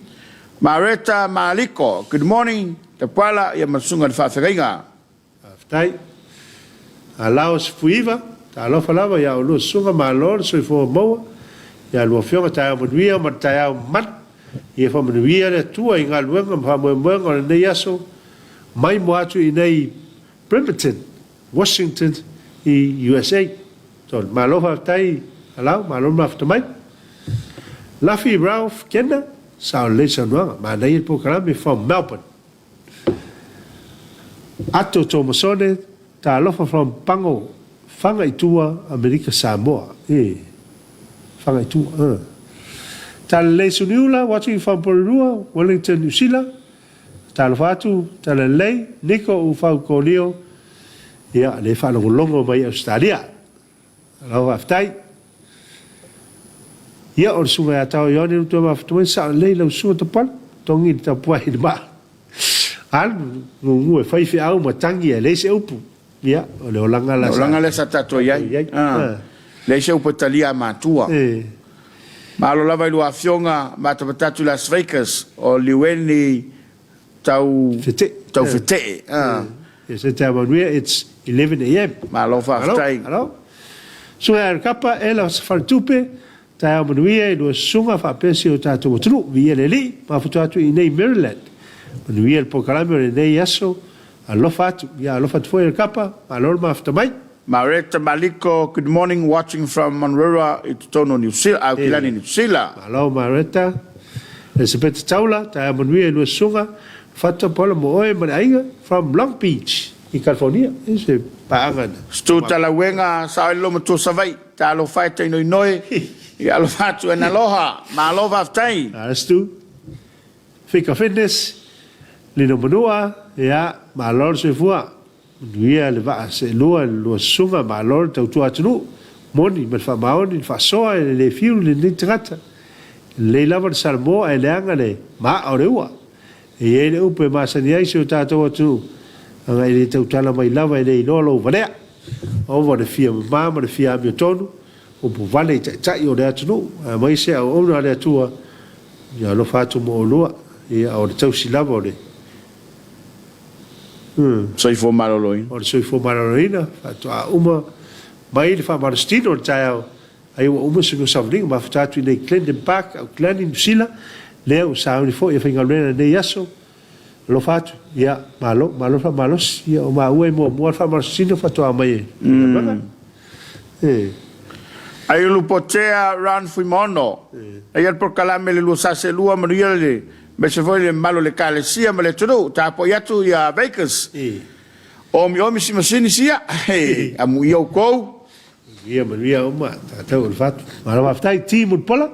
Mareta Maliko, good morning, Tapuala ia ma le susuga i le faafeagaiga. Faafetai. Alao Sefuiva, talofa lava ia oulua susuga, malo le soifua maua ia lua afioga, taeao manuia ma le taeao malu. Ia faamanuia le Atua i galuega ma faamoemoega o lenei aso mai moa atu i inei Bremerton, Washington i usa. Malo faafetai Alao, malo le mafuta mai. Lafi Ralph Kenna, sao lelei le saunoaga, manaia le polokalame from Melbourne. Ato Tomasone, talofa from Pago, Fagaitua, Amerika Samoa. E, Fagaitua, uh. Talalelei Suniula, watching from Porirua, Wellington, New Zealand. Talofa atu, Talalelei, Niko Ufau Kolio, ia, le faalogologo mai Ausetalia. Malo faafetai. Ia, o le susuga ia Tao Ioane Lutu Mafatuai, sao lelei lau susuga Tapuala, togi le tapuai i le maa. Alu, gugu e fai feau ma tagi ae leai se upu. Ia, o le olaga la sa. O le olaga lea sa tatou i ai. Leai se upu e talia a matua. Malo lava i lua afioga, matamata atu i Las Vegas, o Liueni tau Fetee. Tau fetee. Yes, e te manuia, it's 11 am. Malo faafetai. Malo. Susuga ia Kapa, Ela Faletupe, taeao manuia i lua susuga faapea si o tatou atunuu. Viia le Alii, mafuta atu i inei Maryland. Manuia le polokalame o lenei aso. Alofa atu. Ia alofa atu foi e Kapa, malo le mafuta mai. Mareta Maliko, good morning, watching from Monroe i totonu o Niu Sila, Aukilani, Niu Sila. Malo Mareta. Elisapeta Taula, taeao manuia i lua susuga, Fata Paula mo oe ma le aiga, from Long Beach i California. E se paaga na. Stu Talauega, sao i le loma tua Savaii, talofa e tainoinoi, ia alofa atu and aloha, malo faafetai. Ala Stu. Fika Fitness, Lino Manua, ia, malo le soifua. Manuia le vaa seelua i le lua susuga, malo le tautua atunuu, moni ma le faamaoni, le faasoa e le fiu lenei tagata. E lelei lava le Salamo ae leaga le maa o le ua. E i ai le upu e masani ai si o tatou atunuu, aga e le tautala mai lava e le iloa lou valea. Ova le fia mama ma le fia amiotonu, upu vale i taitai o le atunuu, aemaise auauna a le Atua, ia alofa atu mo oulua, ia o le tausi lava o le. Soifua maloloina. O le soifua maloloina faatoa uma mai le faamalositino o le taeao ai ua uma se savaliga mafuta atu i nei Clendon Park, Auckland, Niu Sila, lea ua sauni foi e faigaluega i lenei aso. Alofa atu, ia, malo, malo le faamalosi. Ia, o maua e muamua le faamalositino faatoa mai e faigaluega. E. Aiulu Potea Ron Fuimaono, Eia le polokalame le 242 manuia le aemaise foi le mamalu o le Ekalesia ma le atunuu. Tapuai atu ia Vegas. Omiomi si masini sia. Amuia oukou. Manuia manuia uma tatou o le fatu. Malo faafetai team Mulipola.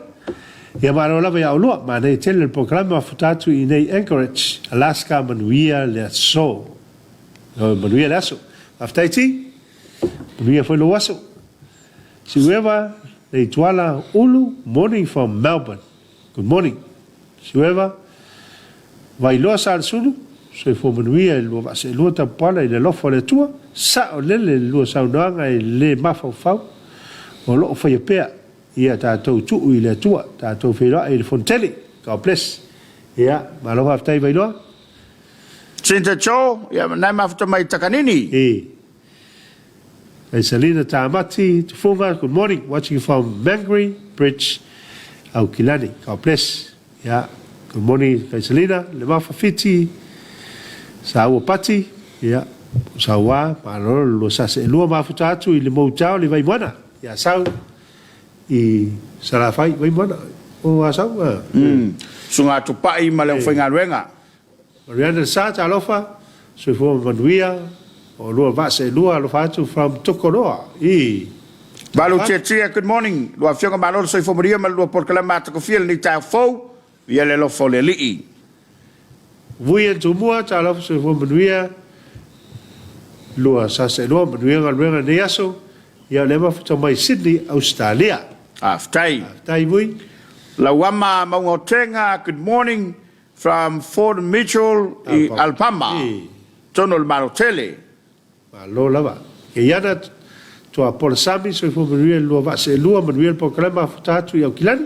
Ia malo lava ia oulua. Manaia tele le polokalame mafuta atu i inei Anchorage, Alaska manuia le aso. Manuia le aso. Faafetai team. Manuia foi lou aso. Siueva Leituala Ulu morning from Melbourne. Good morning. Siueva Vailoa Salesulu, soifua manuia i le lua vaaseelua tapuala i le alofa o le Atua, sao lele le lua saunoaga e le mafaufau, o lo o faia pea ia tatou tuu i le Atua, tatou feiloai i le Fonotele. God bless. Ia, malo faafetai Vailoa. Cynthia Cho, ia na e mafuta mai i Takanini. E. Selina Tamati Tufunga, good morning, watching from Mangere Bridge, Aukilani. God bless. Yeah, good morning, Selina. Le Mafafiti, Saua Pati, yeah, Saua, malo, lua sase e lua mafuta atu i le Moutao, le Vaimoana. Ia sau i Salafai, Vaimoana. O a sau? Susuga Tupai ma le aufaigaluega. Mariana Sa, talofa, soifua ma manuia. O lua vaa seelua alofa atu from Tokoloa i Valu Tiatia, good morning. Lua Afioga malo le soifua manuia ma le lua polokalame matagofie lenei taeao fou. Ia le alofa o le Alii. Vui e Tumua, talofa soifua manuia, lua sa seelua manuia galuega lenei aso. Ia o lea mafuta mai Sydney, Ausetalia. Faafetai. Faafetai Vui. Lauama Maugaotega, good morning from Fort Mitchell i Alabama, totonu o le Malo tele. Malo lava. Keiana Tuapolasami, soifua manuia i le lua vaa seelua, manuia le polokalame mafuta atu i Aukilani.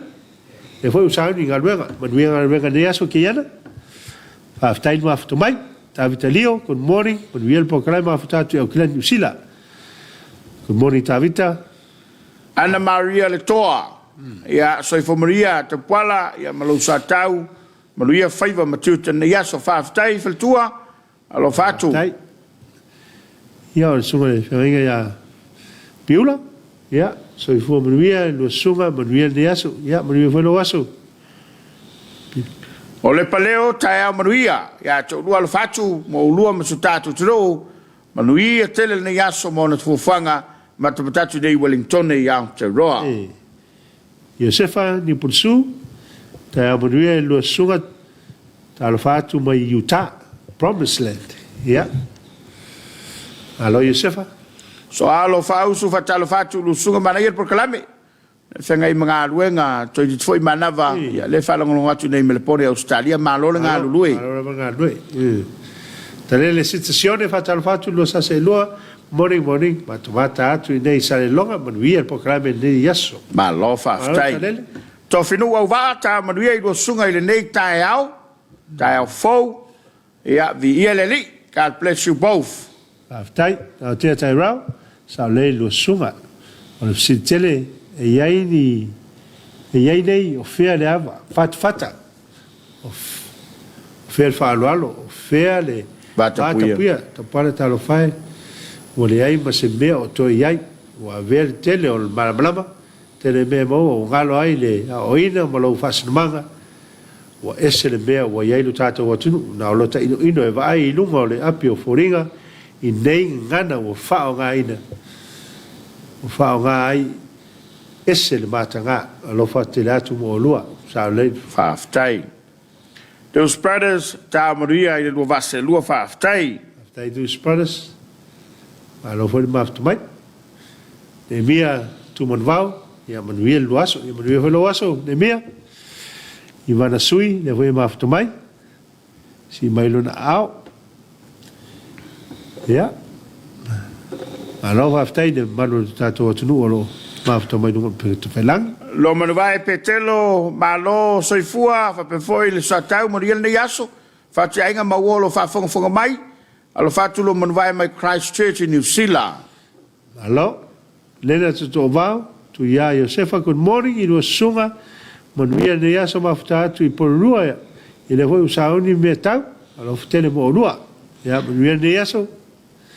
Lea foi ua sauni i galuega. Manuia galuega i lenei aso Keiana. Faafetai le mafuta mai. Tavita Lio, good morning, manuia le polokalame mafuta atu i Aukilani Niu Sila. Good morning Tavita. Anna Maria Letoa, ia soifua manuia Tapuala ia ma lou sa tau, manuia faiva ma tiute lenei aso. Faafetai faletua, alofa atu. Faafetai. Ia o le susuga i le feagaiga ia Piula, ia soifua manuia i lua susuga, manuia lenei aso, ia manuia foi lou aso. O le paleo taeao manuia ia te oulua alofa atu mo oulua ma so tatou atunuu, Manuia tele lenei aso ma ona fuafuaga matamata atu nei i Wellingtone i Aotearoa. E Iosefa Niupulusu, taeao manuia i lua susuga talofa atu mai Utah, Promised Land. Ia. Malo Iosefa. Soalo Faausu faatalofa atu i lua susuga manaia le polokalame. Feagai ma galuega, toeitiiti foi manava, ia lea e faalogologo atu nei i Melepone i Ausetalia, malo le galulue. Malo lava galulue. Talele Sita Sione, faatalofa atu lua sasa e lua, morning morning, matamata atu i nei Saleloga, manuia le polokalame i lenei aso. Malo faafetai. Malo Talele. Tofinuu Auvaa, ta manuia i lua susuga i lenei taeao, taeao fou, Ia, viia le Alii. God bless you both. Faafetai. Aotea Tairau, sao lelei lua susuga. O le fesili tele, e i ai ni, e i ai nei, o fea le ava, fatafata, o fea le faaaloalo, o fea le vatapuia, tapuala talofa e, ua leai ma se mea o toe i ai, ua avea le tele o le malamalama, tele mea e maua, ua galo ai le aoaoina ma lou faasinomaga, Ua ese le mea ua i ai lo tatou atunuu, na o lota inoino e vaai i luga o le api o foliga i nei gagana ua faaaogaina, ua faaaoga ai, ese le mataga. Alofa tele atu mo oulua. Sao lelei. Faafetai. Deus Brothers, tao manuia i le lua vase lua faafetai. Faafetai Deus Brothers. Malo foi le mafuta mai. Nehemia Tumanuvao, ia manuia le lua aso. Ia manuia foi lou aso, Nehemia. Ivana Sui, lea foi e mafuta mai. Sii mai lona aao. Ia. Malo faafetai i le mamalu o le tatou atunuu o lo o mafuta mai luga o le Upegatafailagi. Lomanuvae Petelo, malo soifua, faapea foi le Soatau, manuia lenei aso. Fatiaiga ma ua o lo o faafogafoga mai. Alofa atu Lomanuvae mai Christchurch i Niu Sila. Malo. Lena Totoovao, Tuia Iosefa good morning i lua susuga, manuia lenei aso mafuta atu i Porirua ia lea foi ua sauni mea tau, alofa tele mo olua. Ia manuia lenei aso.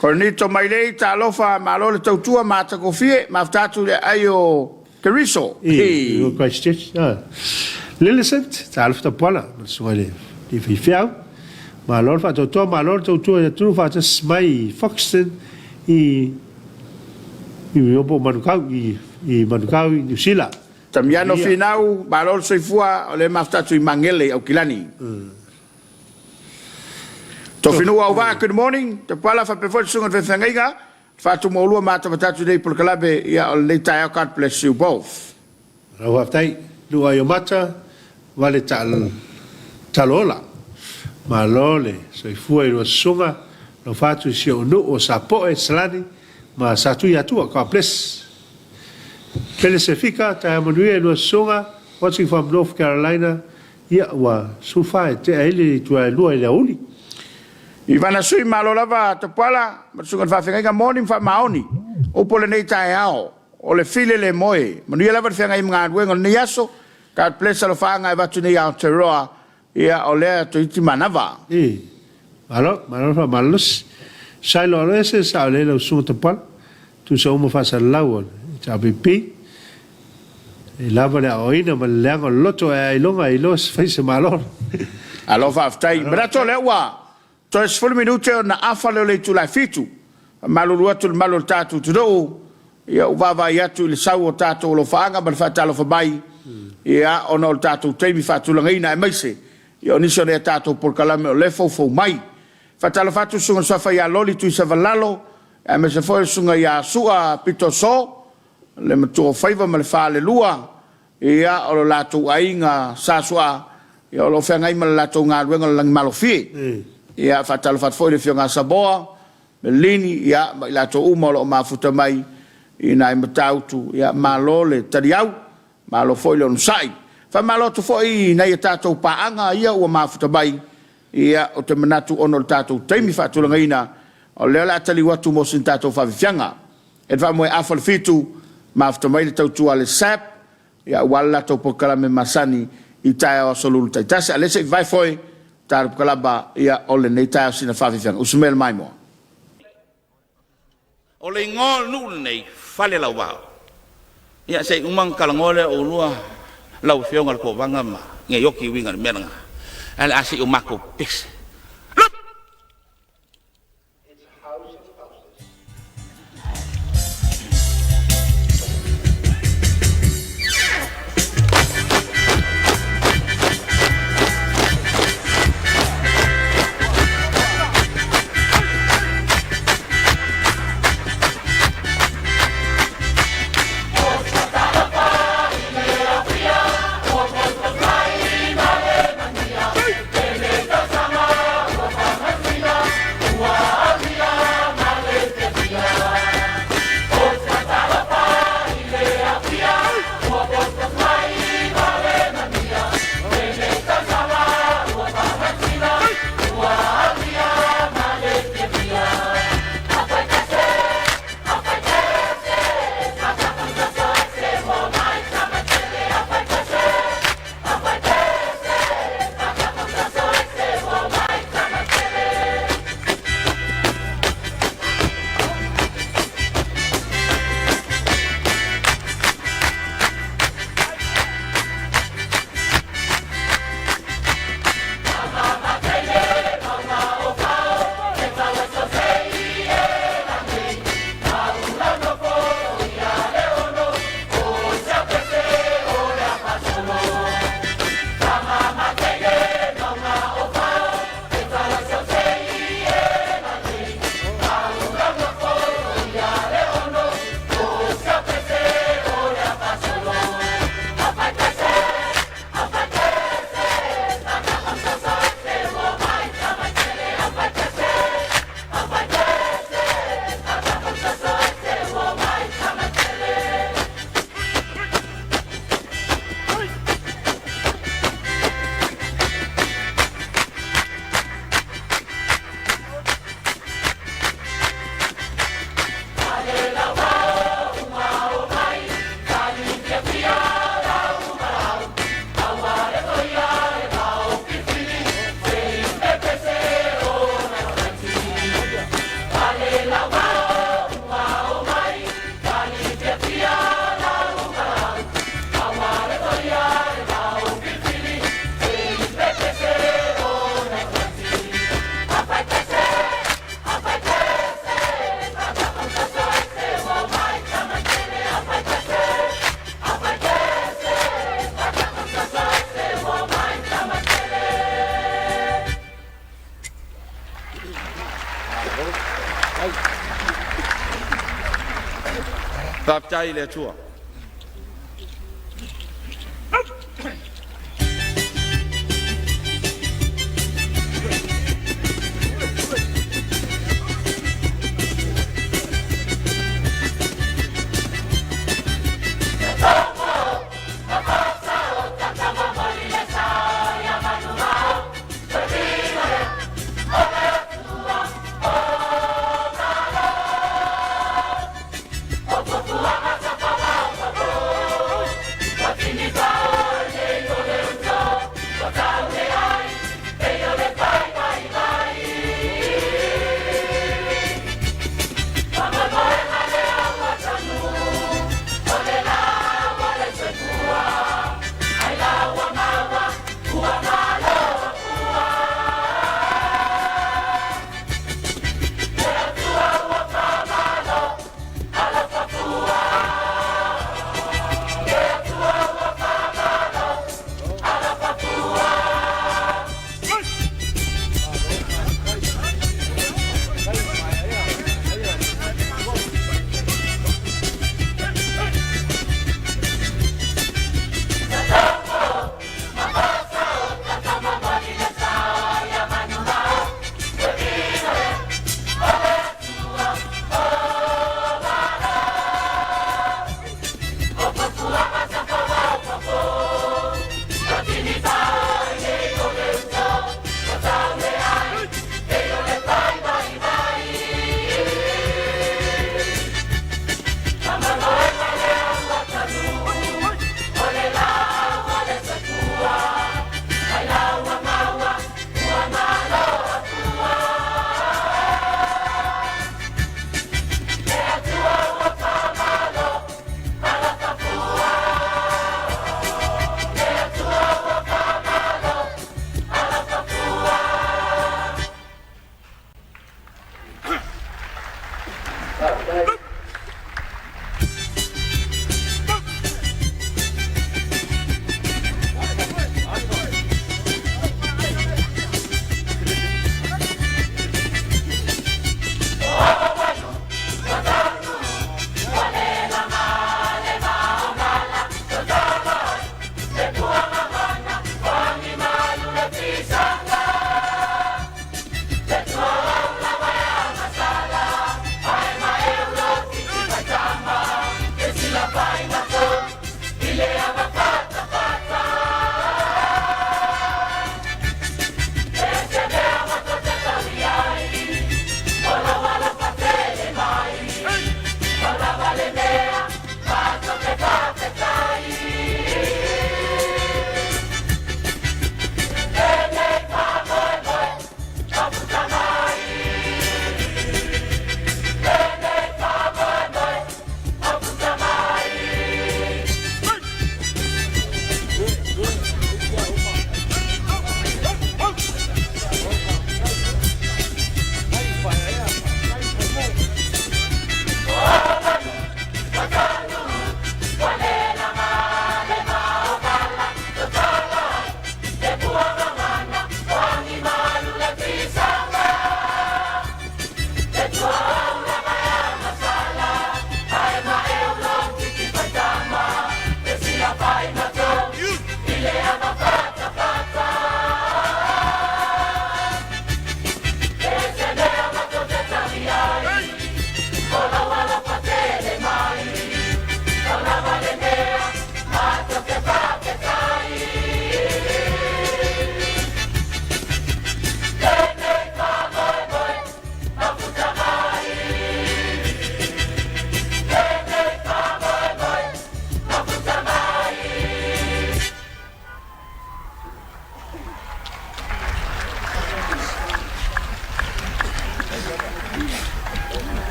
Korinito Mailei, Talofa, malo le tautua matagofie, mafuta atu i le aai o Keriso. I o Christchurch. Millicent, talofa tapuala, ma le susuga i le faifeau. Malo le faatoatoa, malo le tautua i le atunuu faatasi mai i Foxton i i po o Manukau, i i Manukau i Niu Sila. Tamiano Finau, malo le soifua, o lea mafuta atu i Magele i Aukilani. Tofinuu Auvaa, good morning. Tapuala faapea foi le susuga i le faifeagaiga, le faatumaulua ma atamatatu nei i polokalame ia o lenei taeao, God bless you both. Lau faafetai Lua Iomata vale Taloola. Malo le soifua i lua susuga alofa atu i si ou nuu o Sapoe, Salani ma Satuiatua. God bless. Pele Sefika, taeao manuia i lua susuga, watching from North Carolina, ia ua 14 e tea ai le itula e lua i le aoauli. Ivana Sui, malo lava Tapuala ma le susuga i le faafeagaiga moni ma faamaoni upu o lenei taeao. O le file le moe. Manuia lava le feagai ma galuega o lenei aso. God bless alofaaga e avatu nei Aotearoa. Ia o lea toeiti manava. I. Malo, malo le faamalolosi. Shiloh Aloese, sao lelei lau susuga Tapuala. Tusa uma faasalalau o le HRPP. E lava le aoaoina ma le leaga o le loto ae ailoga e iloa se fai se malo. Alo faafetai. Manatu o lea ua toe 10 minute ona afa lea o le itula e 7. Faamalulu atu i le mamalu o le tatou atunuu, ia ua vaavaai atu i le sau o tatou alofaaga ma le faatalofa mai, ia ona o le tatou taimi faatulagaina aemaise ia o nisi o nai a tatou polokalame o lea e foufou mai. Faatalofa atu i le Susuga i le Suafa ia Loli Tuisavalalo, aemaise foi o le Susuga ia Sua Pitoso, le Matuaofaiva ma le Falelua, ia o lo latou aiga Sa Sua, ia o lo o feagai ma le latou galuega o le lagimalofie. Ia faatalofa atu foi i le Afioga ia Samoa, Melini, ia ma i latou uma o lo o mafuta mai i nai Matautu, ia malo le taliau, malo foi le onosai. Faamalo atu foi i nai a tatou paaga ia ua mafuta mai, ia ou te manatu ona o le tatou taimi faatulagaina, o lea o le a taliu atu mo sina tatou faafiafiaga. E faamoe afa le fitu, mafuta mai le tautua a le SABB, ia aua le latou polokalame masani i taeao aso Lulu taitasi. A o lea se i vavae foe tatou kalaba ia o lenei taeao sina faafiafiaga. Usu mai le maimoa. O le igoa o le nuu lenei, Falelauvao. Ia se i uma ona talanoa lea o oulua lau Afioga i le Kovana ma Neioti i uiga i le mea lena, ae o le a se i o matou pepese. Look! Faafetai i le Atua.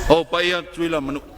O paia Tutuila ma Manua,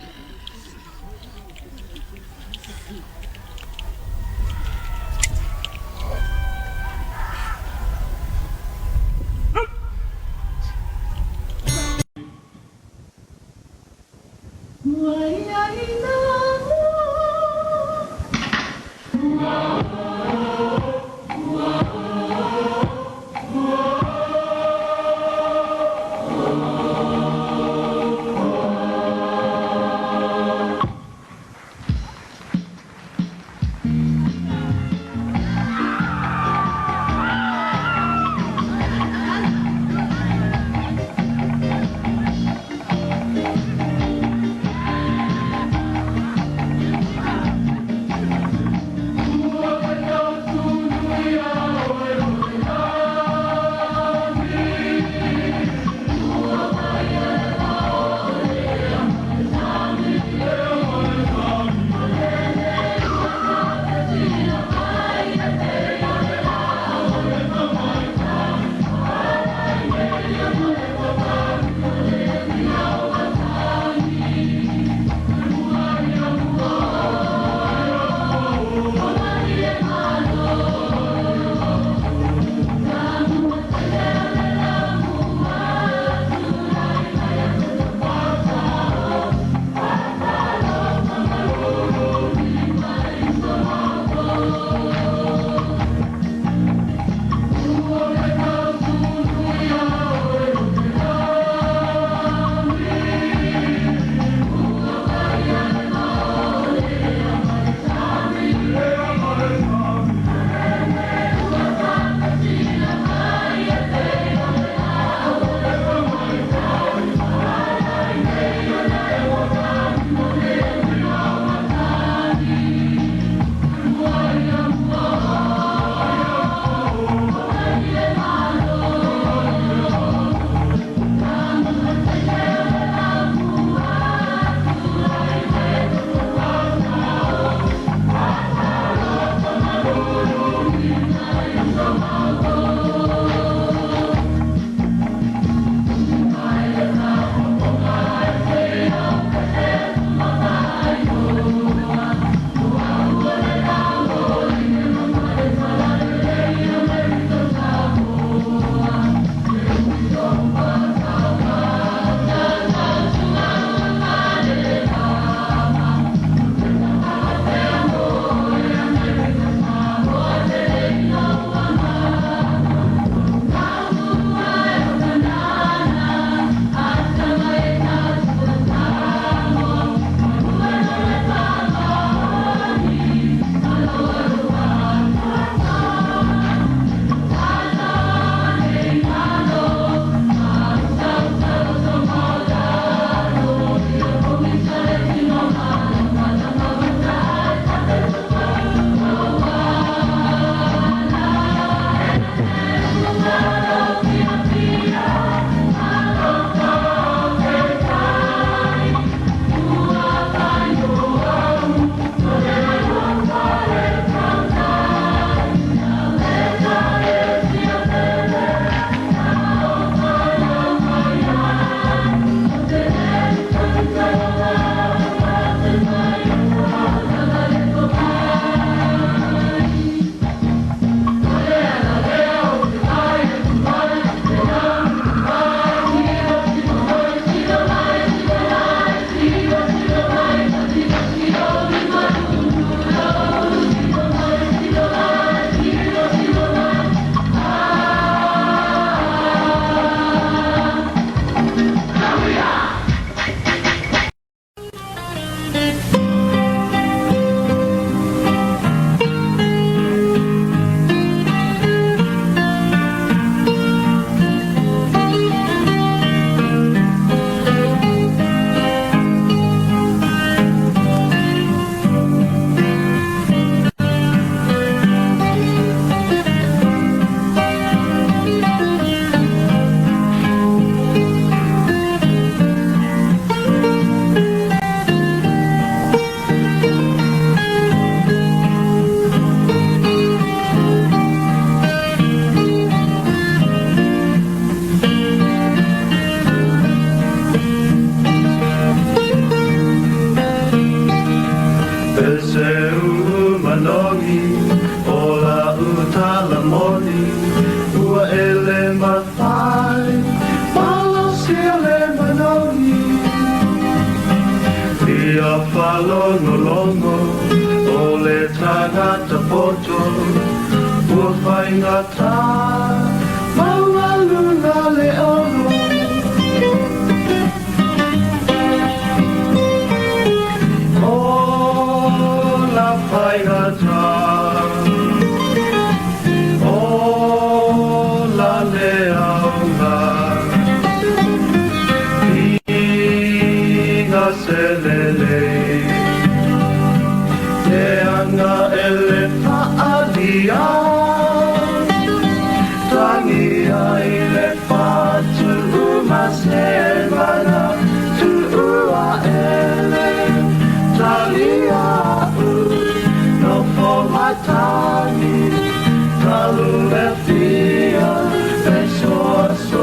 Se uu manogi o la utala moni ua ele mafai malosia le manogi ia falogologo o le tagata poto ua faigata maualuga le ono. O la faigata o la le auga iga selele le anga ele faalia tangia i le fatu ma se mana tuua ele talia u no fo matagi talu le fia fesoasoani.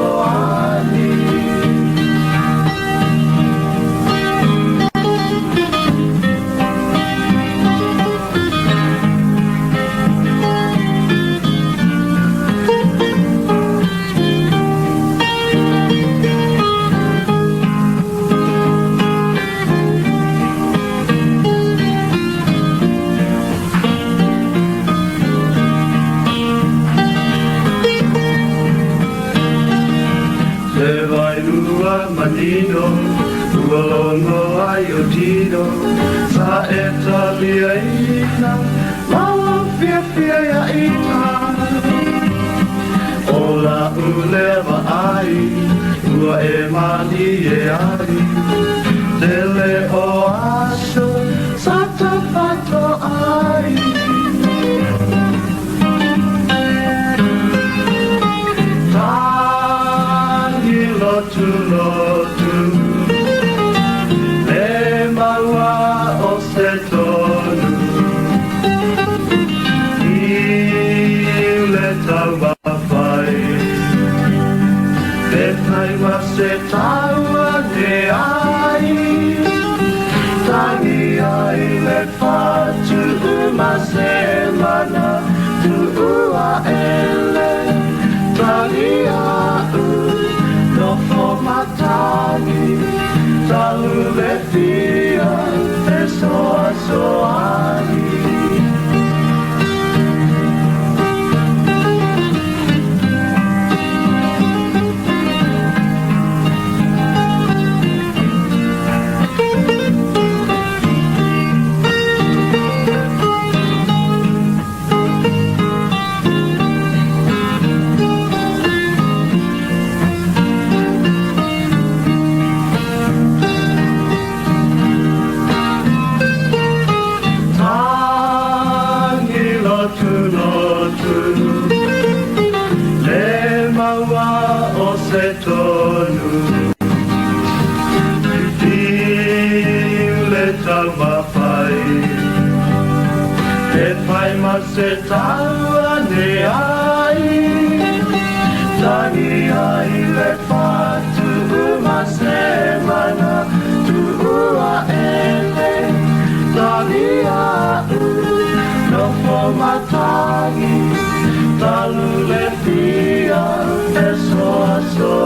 Se vai lua manino, ua logo ai o tino, sa e talia ina, maua fia fia ia ita. O la uleva ai, ua e mani e ai, tele o aso, sa ta fato ai. Tangi lotu lotu, le maua o se tonu, i le taumafai, pe fai ma se taua ne ai, tangi ai le fatu ma se mana, tuua ele, talia u, nofo matagi, talu le fia, fesoasoani. Tangi lotu lotu, le maua o se tonu, Fiu le taumafai, e fai ma se taua ne ai, tangi ai le fatu ma se mana, tuua ele, talia u, nofo matagi, talu le fia, fesoasoani.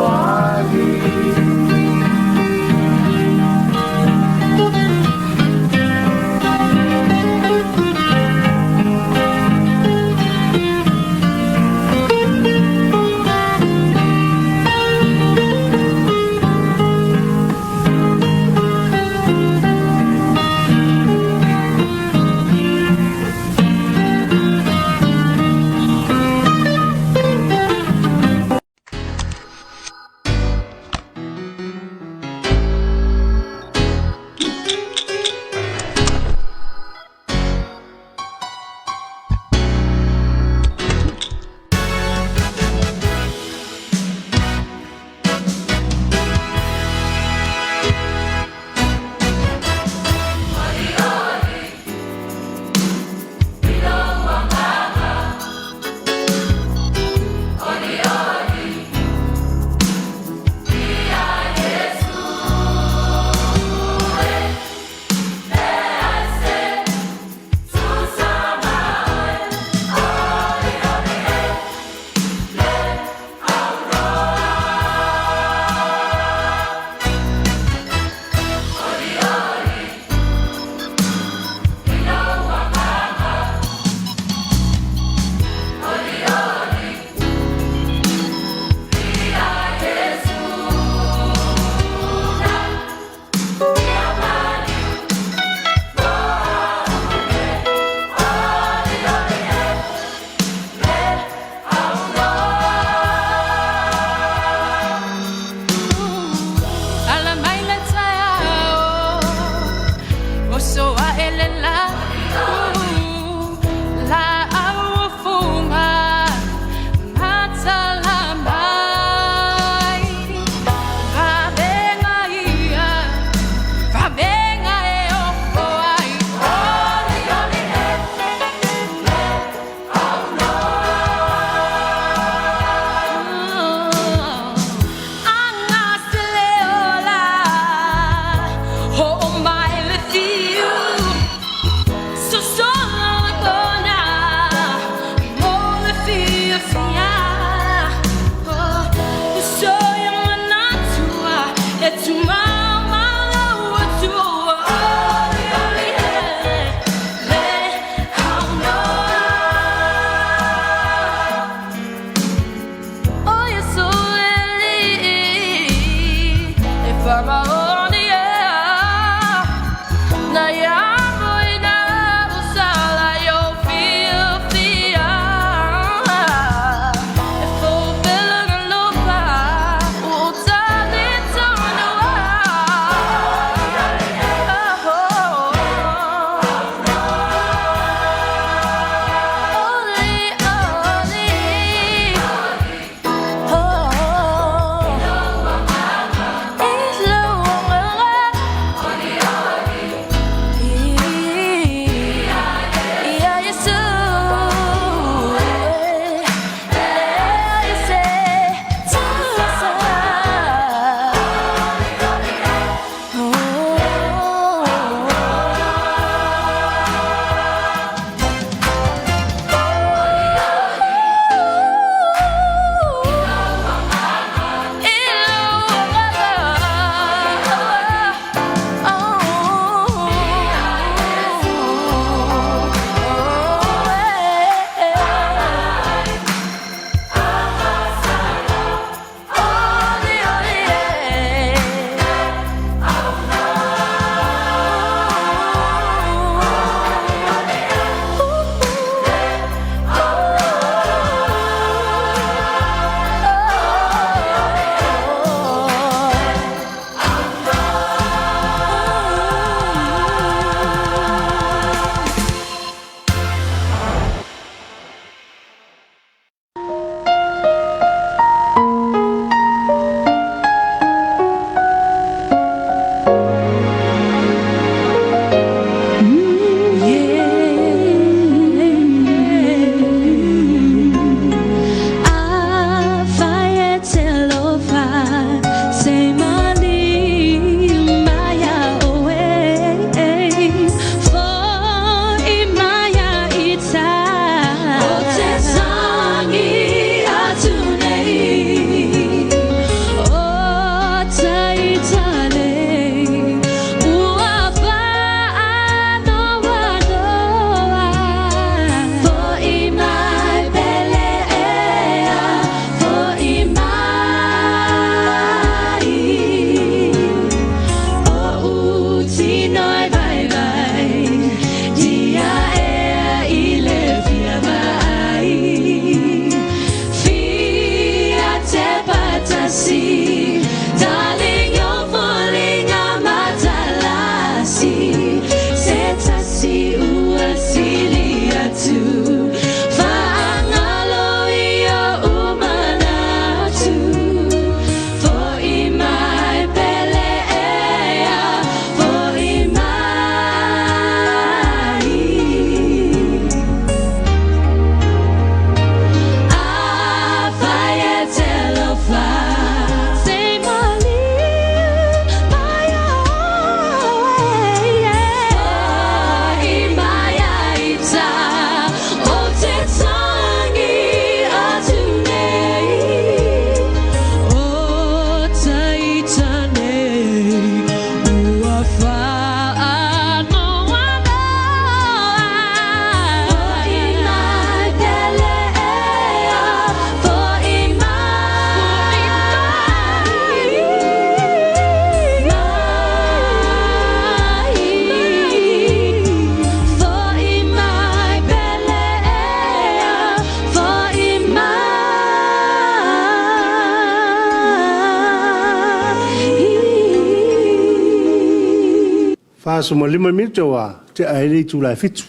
45 minute ua tea ai le itula e fitu.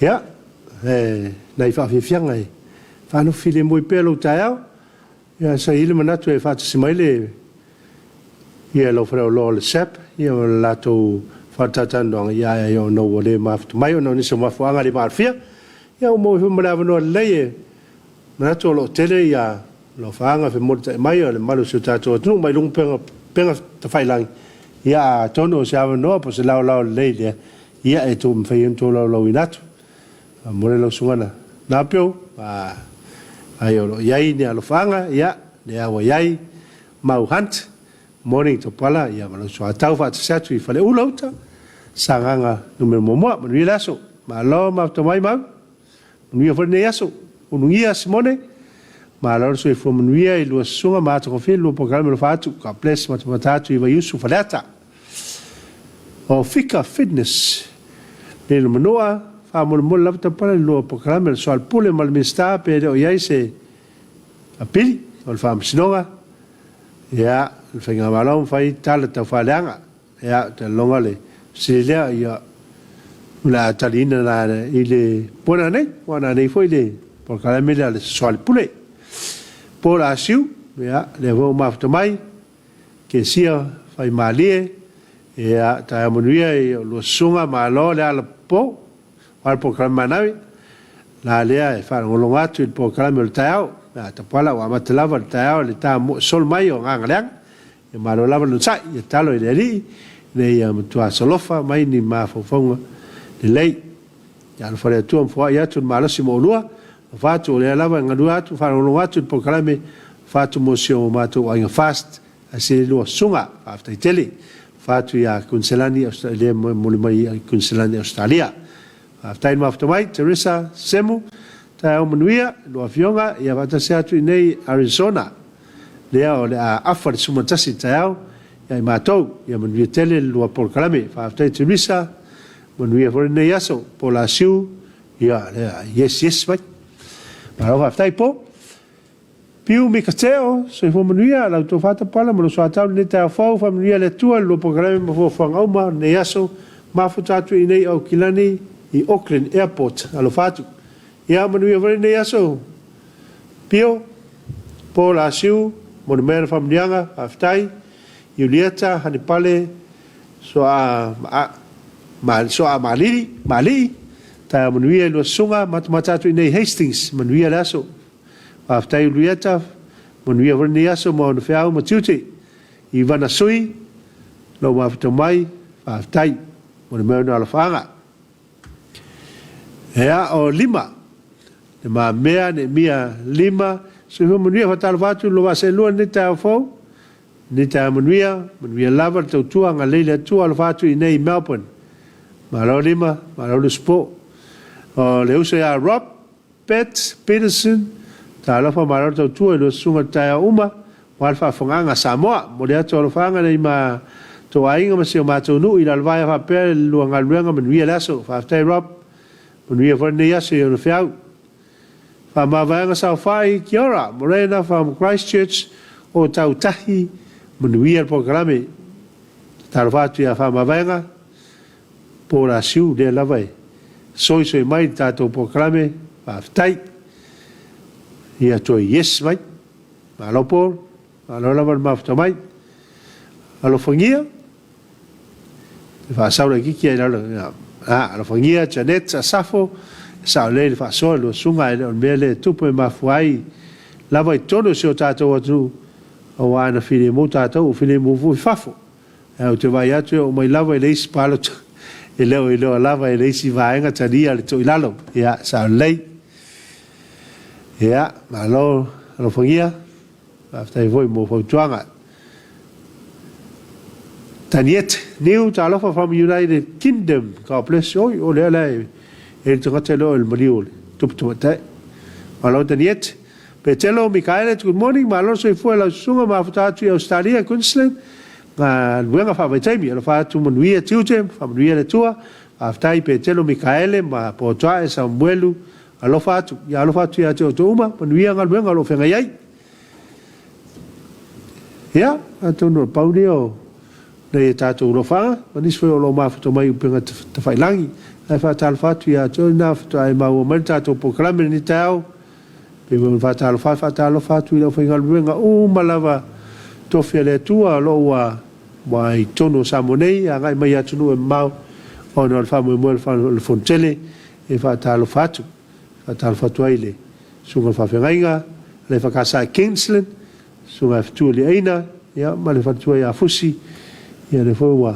Ia, e nai faafiafiaga e faanofo filemu ai pea lou taeao. Ia, sa i ai le manatu e faatasi mai le ia lau faleoloa o le SAP ia ma le latou faatalatalanoaga, ia ae ona ua le mafuta mai ona o nisi o mafuaaga le maalofia. Ia ua maua ai foi ma le avanoa lelei e manatu o lo o tele ia alofaaga femolitai mai o le mamalu o si o tatou atunuu mai luga o upega tafailagi, ia atonu o se avanoa po o se laolao lelei lea ia e mafai ai ona tolaulauina atu. Faamolemole lau susuga Napeu, ai o lo o i ai ni alofaaga, ia lea ua i ai Mau Hunt, Morning Topala, ia ma lau soatau faatasi atu i Faleula uta, Sagaga Nu.1. Manuia le aso. Malo mafuta mai Mau. Manuia foi lenei aso. Ulugia Simone, malo le soifua manuia i lua susuga ma atagofie le lua polokalame alofa atu. God bless matamata atu i Vaiusu Faleata. O Fika Fitness Lilo Manua, faamolemole lava Tapala i le lua polokalame o le Soalepule ma le Minisita pe le o i ai se apili o le Faamasinoga. Ia, le Faigamalo ma fai tala tau faaleaga. Ia, ou te lagona le fesili lea, ia, o le a taliina la i le po nanei, ua nanei foi le polokalame lea o le Soalepule. Po o le Asiu, ia, lea foi ua mafuta mai, Kesia Faimalie, ia, taeao manuia i lua susuga, malo le alapopo, aua le polokalame manaia. La lea e faalogologo atu i le polokalame o le taeao, ia Tapala ua amata lava le taeao i le ta solo mai o Gagaleaga. Ia malo lava le onosai, ia tatalo i le Alii ina ia matua solofa mai ni mafaufauga lelei. Ia alofa le Atua ma foai atu le malosi mo oulua. Alofa atu o lea lava e galue atu ma faalogologo atu i le polokalame Alofa atu mo si o matou aiga Fast ae se lua susuga. Faafetai tele. Alofa atu ia Kuniselani lea e momoli mai i Kuniselani Ausetalia. Faafetai le mafuta mai Teresa Semu. Taeao manuia i lua afioga ia faatasi atu i nei Arizona lea o le a afa le 11 i le taeao ia i matou. Ia manuia tele le lua polokalame. Faafetai Teresa. Manuia foi lenei aso. Paul Asiu, ia lea yes yes mai. Malo faafetai Paul. Piu Mika Teo, soifua manuia, lau tofa Tapala ma lou soatau lenei taeao fou, faamanuia le Atua i le lua polokalame ma fuafuaga uma o lenei aso, mafuta atu i inei Aukilani i Auckland Airport. Alofa atu. Ia manuia foi lenei aso Pio, Paul Asiu, momoli mai ana faamanuiaga, faafetai. Iulieta Hanipale Soa Soa Malili, Malii, taeao manuia i lua susuga, matamata atu i inei Hastings, manuia le aso. Faafetai Luieta, manuia foi lenei aso ma ona feau ma tiute. Ivana Sui, lou mafuta mai, faafetai mo le mea ona alofaaga. Ea o Lima, Le Mamea, Neemia Lima, soifua manuia, faatalofa atu i lo vaa seelua i lenei taeao fou. Lenei taeao manuia, manuia lava le tautua agalelei le Atua alofa atu i inei i Melbourne. Malo Lima, malo le usupo. O le uso ia Rob Pet Peterson, talofa malo le tautua i lua susuga i le taeao uma, aua le faafofogaaga a Samoa. Momoli atu alofaaga nei ma tou aiga ma si o matou nuu i Lalovaea faapea le lua galuega manuia le aso. Faafetai Rob, manuia foi lenei aso i ona feau. Faamavaega saofai, Kia ora, Morena from Christchurch, Ōtautahi, manuia le polokalame. Talofa atu ia Faamavaega, Paul Asiu, lea lava e soisoi mai le tatou polokalame, faafetai. Ia toe yes mai. Malo Paul, malo lava le mafuta mai. Alofagia, e faasau laitiiti ai lalo, a, alofagia Janet Asafo, e sao lelei le faasoa i lua susuga, e le o le mea lea e tupu e mafua ai lava i totonu o si o tatou atunuu, aua ana filemu tatou, ua filemu foi fafo. Ae ou te vaai atu e oo mai lava i le isi palota, e le o iloa lava e le isi vaega talia le toilalo. Ia, sao lelei. Ia, malo alofagia. Faafetai foi mo fautuaga. Taniete Niu, talofa from United Kingdom. God bless you. Oi, o lea la e e le tagata le o le maliu o le tupu tamaitai. Malo Taniete. Petelo Mikaele, good morning. Malo le soifua i lau susuga mafuta atu i Australia, Queensland. Galuega faavaitaimi. Alofa atu manuia tiute, faamanuia le Atua. Faafetai Petelo Mikaele ma Potoae Samuelu. Alofa atu, ia alofa atu ia te outou uma, manuia galuega o lo o feagai ai. Ia, atonu o le pau lea o nai a tatou alofaga ma nisi foi o lo o mafuta mai i upega tafailagi. Ae faatalofa atu ia te oe lena faatoa e maua mai le tatou polokalame i lenei taeao. Pei foi ona faatalofa, faatalofa atu i le aufaigaluega uma lava tofi a le Atua o lo o ua ua i totonu o Samoa nei agai mai i atunuu e mamao ona o le faamoemoe o le Fonotele e faatalofa atu. Faatalofa atu ai i le Susuga i le Faafeagaiga a le EFKS i Queensland, Susuga ia Fetu Aliaina ia ma le faletua ia Fusi, ia lea foi ua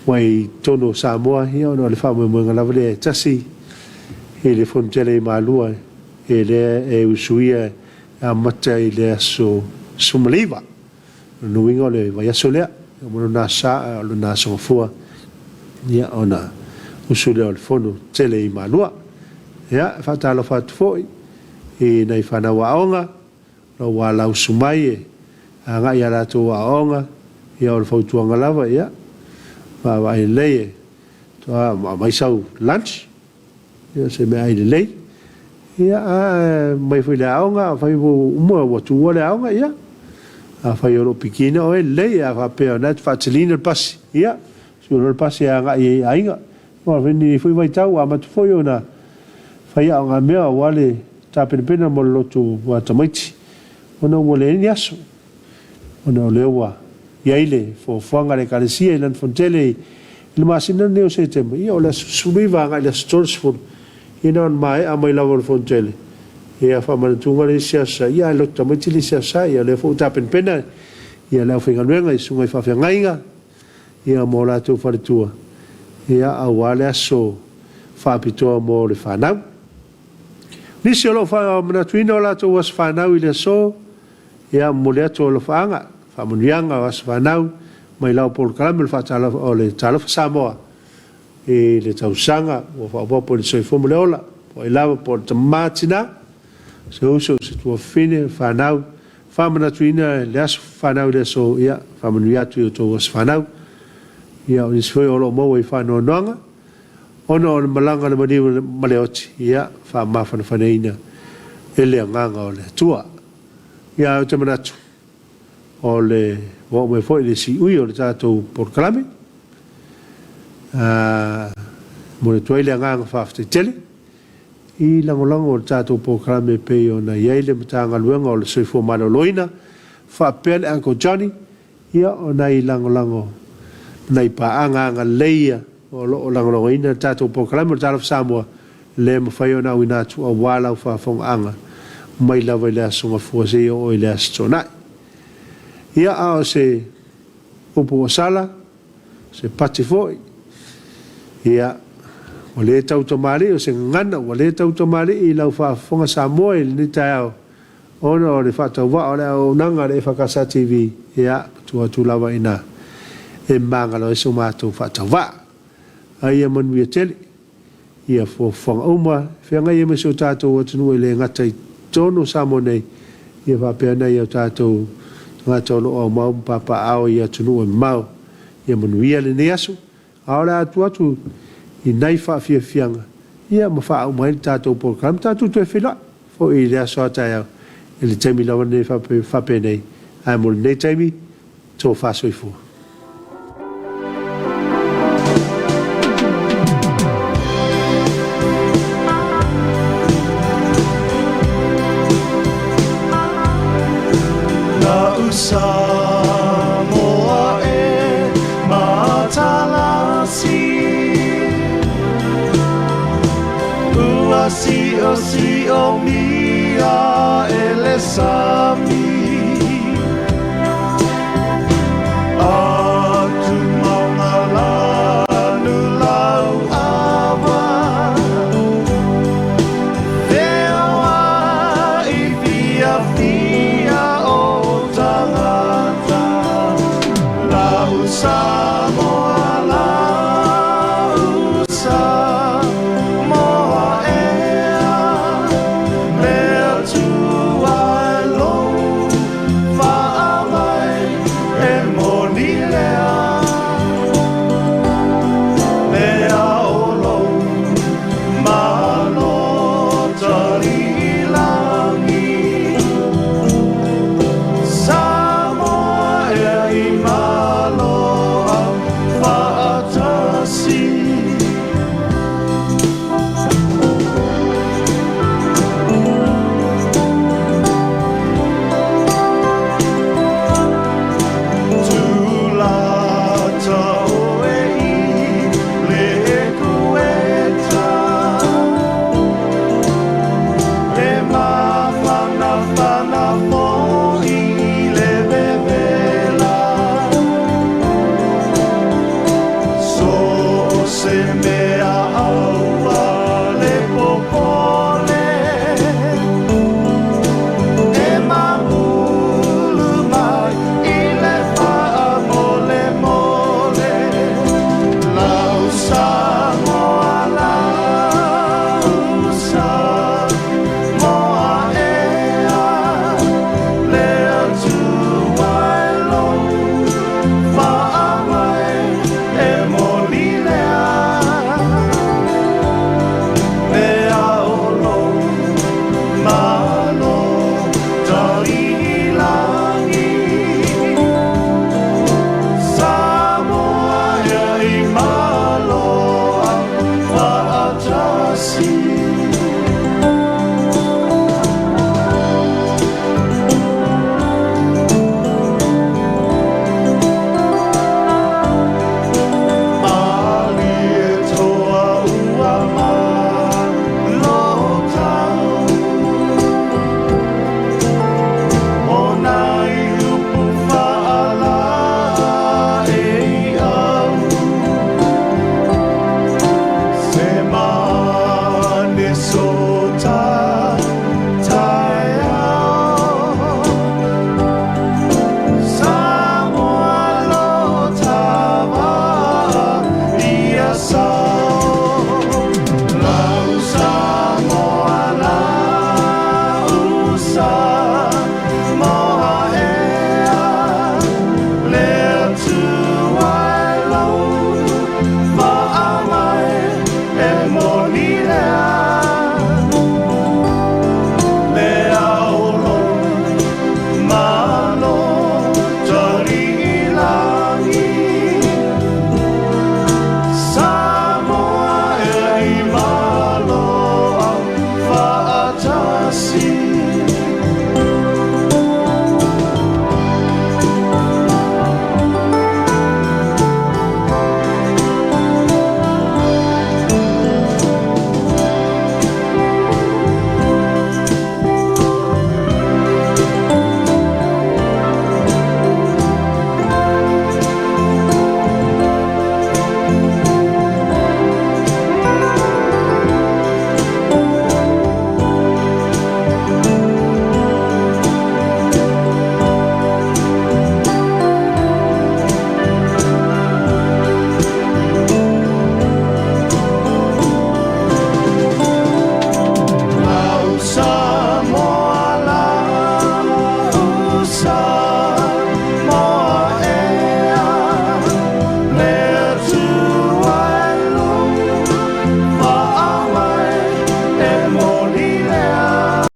ua i totonu o Samoa ia ona o le faamoemoega lava lea e tasi i le Fonotele i Malua e lea e usuia e amata i le aso 19. O lona uiga o le vaiaso lea, e uma lona Aso Sa a o lona Aso Gafua, ia ona usu lea o le Fono tele i Malua. Ia, e faatalofa atu foi i nai fanau aoga, o lo o ua alausu mai e agai i a latou aoaoga, ia o le fautuaga lava, ia, vaavaai lelei e aumai sau lunch, Ia o se meaai lelei. Ia a mai foi i le aoga, afai ua uma ua tuua le aoga, ia afai o lo o pikiina oe, lelei. A faapea o lena e te faatiliina le pasi, ia sue loa le pasi e agai ai i aiga. Aua foi lenei foi vaitau ua amata foi ona fai aogamea aua le tapenapena mo le lotu a tamaiti ona ua leai ni aso. Ona o lea ua i ai le fuafuaga a le Ekalesia i lana fonotele i le masina lenei o Setema, ia o le aso 19 agai i le aso 30, ia na ona maea mai lava o le fonotele, ia faamanatuga le isi aso sa, ia ae lotu tamaiti le isi aso sa, ia o lea foi ua tapenapena ia le aufaigaluega i susuga i faafeagaiga, ia ma o latou faletua, ia aua le aso faapitoa mo le fanau. Nisi o lo o faamanatuina o latou aso fanau i le aso, Ia, momoli atu alofaaga, faamanuiaga o aso fanau mai lau polokalame o le faatalofa o le Talofa Samoa i le tausaga ua faaopoopo i le soifua ma le ola, po o ai lava po o le tama tina, o se uso, o se tuafafine, o fanau, faamanatuina le aso fanau i le aso, ia, faamanuia atu i o outou aso fanau. Ia, o nisi foi o lo o maua i faanoanoaga ona o le malaga a le maliu ma le oti, ia, faamafanafanaina e le agaga o le Atua. Ia ae ou te manatu, o le ua oo mai foi i le siui o le tatou polokalame, a, momoli atu ai le agaga faafetai tele i lagolago o le tatou polokalame e pei ona i ai le Matagaluega o le Soifua Maloloina faapea le Uncle Johnny. Ia, o nai lagolago, nai paaga agalelei ia o lo o lagolagoina le tatou polokalame o le Talofa Samoa, le mafai ona auina atu aua lau faafofogaaga mai lava i le Aso Gafua seia oo i le Aso Toonai. Ia, a o se upu ua sala, se pati foi, ia, ua le tautamalii, o se gagana ua le tautamalii i lau faafofoga Samoa i lenei taeao, Ona o le faatauvaa o le auaunaga a le EFKS TV, ia, tua atu lava ina e magalo ai so matou faatauvaa. A ia manuia tele ia fuafuaga uma e feagai ai ma si o tatou atunuu e le gata i totonu o Samoa nei, ia faapea nai o tatou tagata o lo o aumau ma papaaao i atunuu e mamao. Ia manuia lenei aso. A o le a tuu atu i nai faafiafiaga, ia ma faauma ai le tatou polokalame, tatou toe feiloai foi i le aso a taeao i le taimi lava lenei faapenei, ae mo lenei taimi, tofa soifua.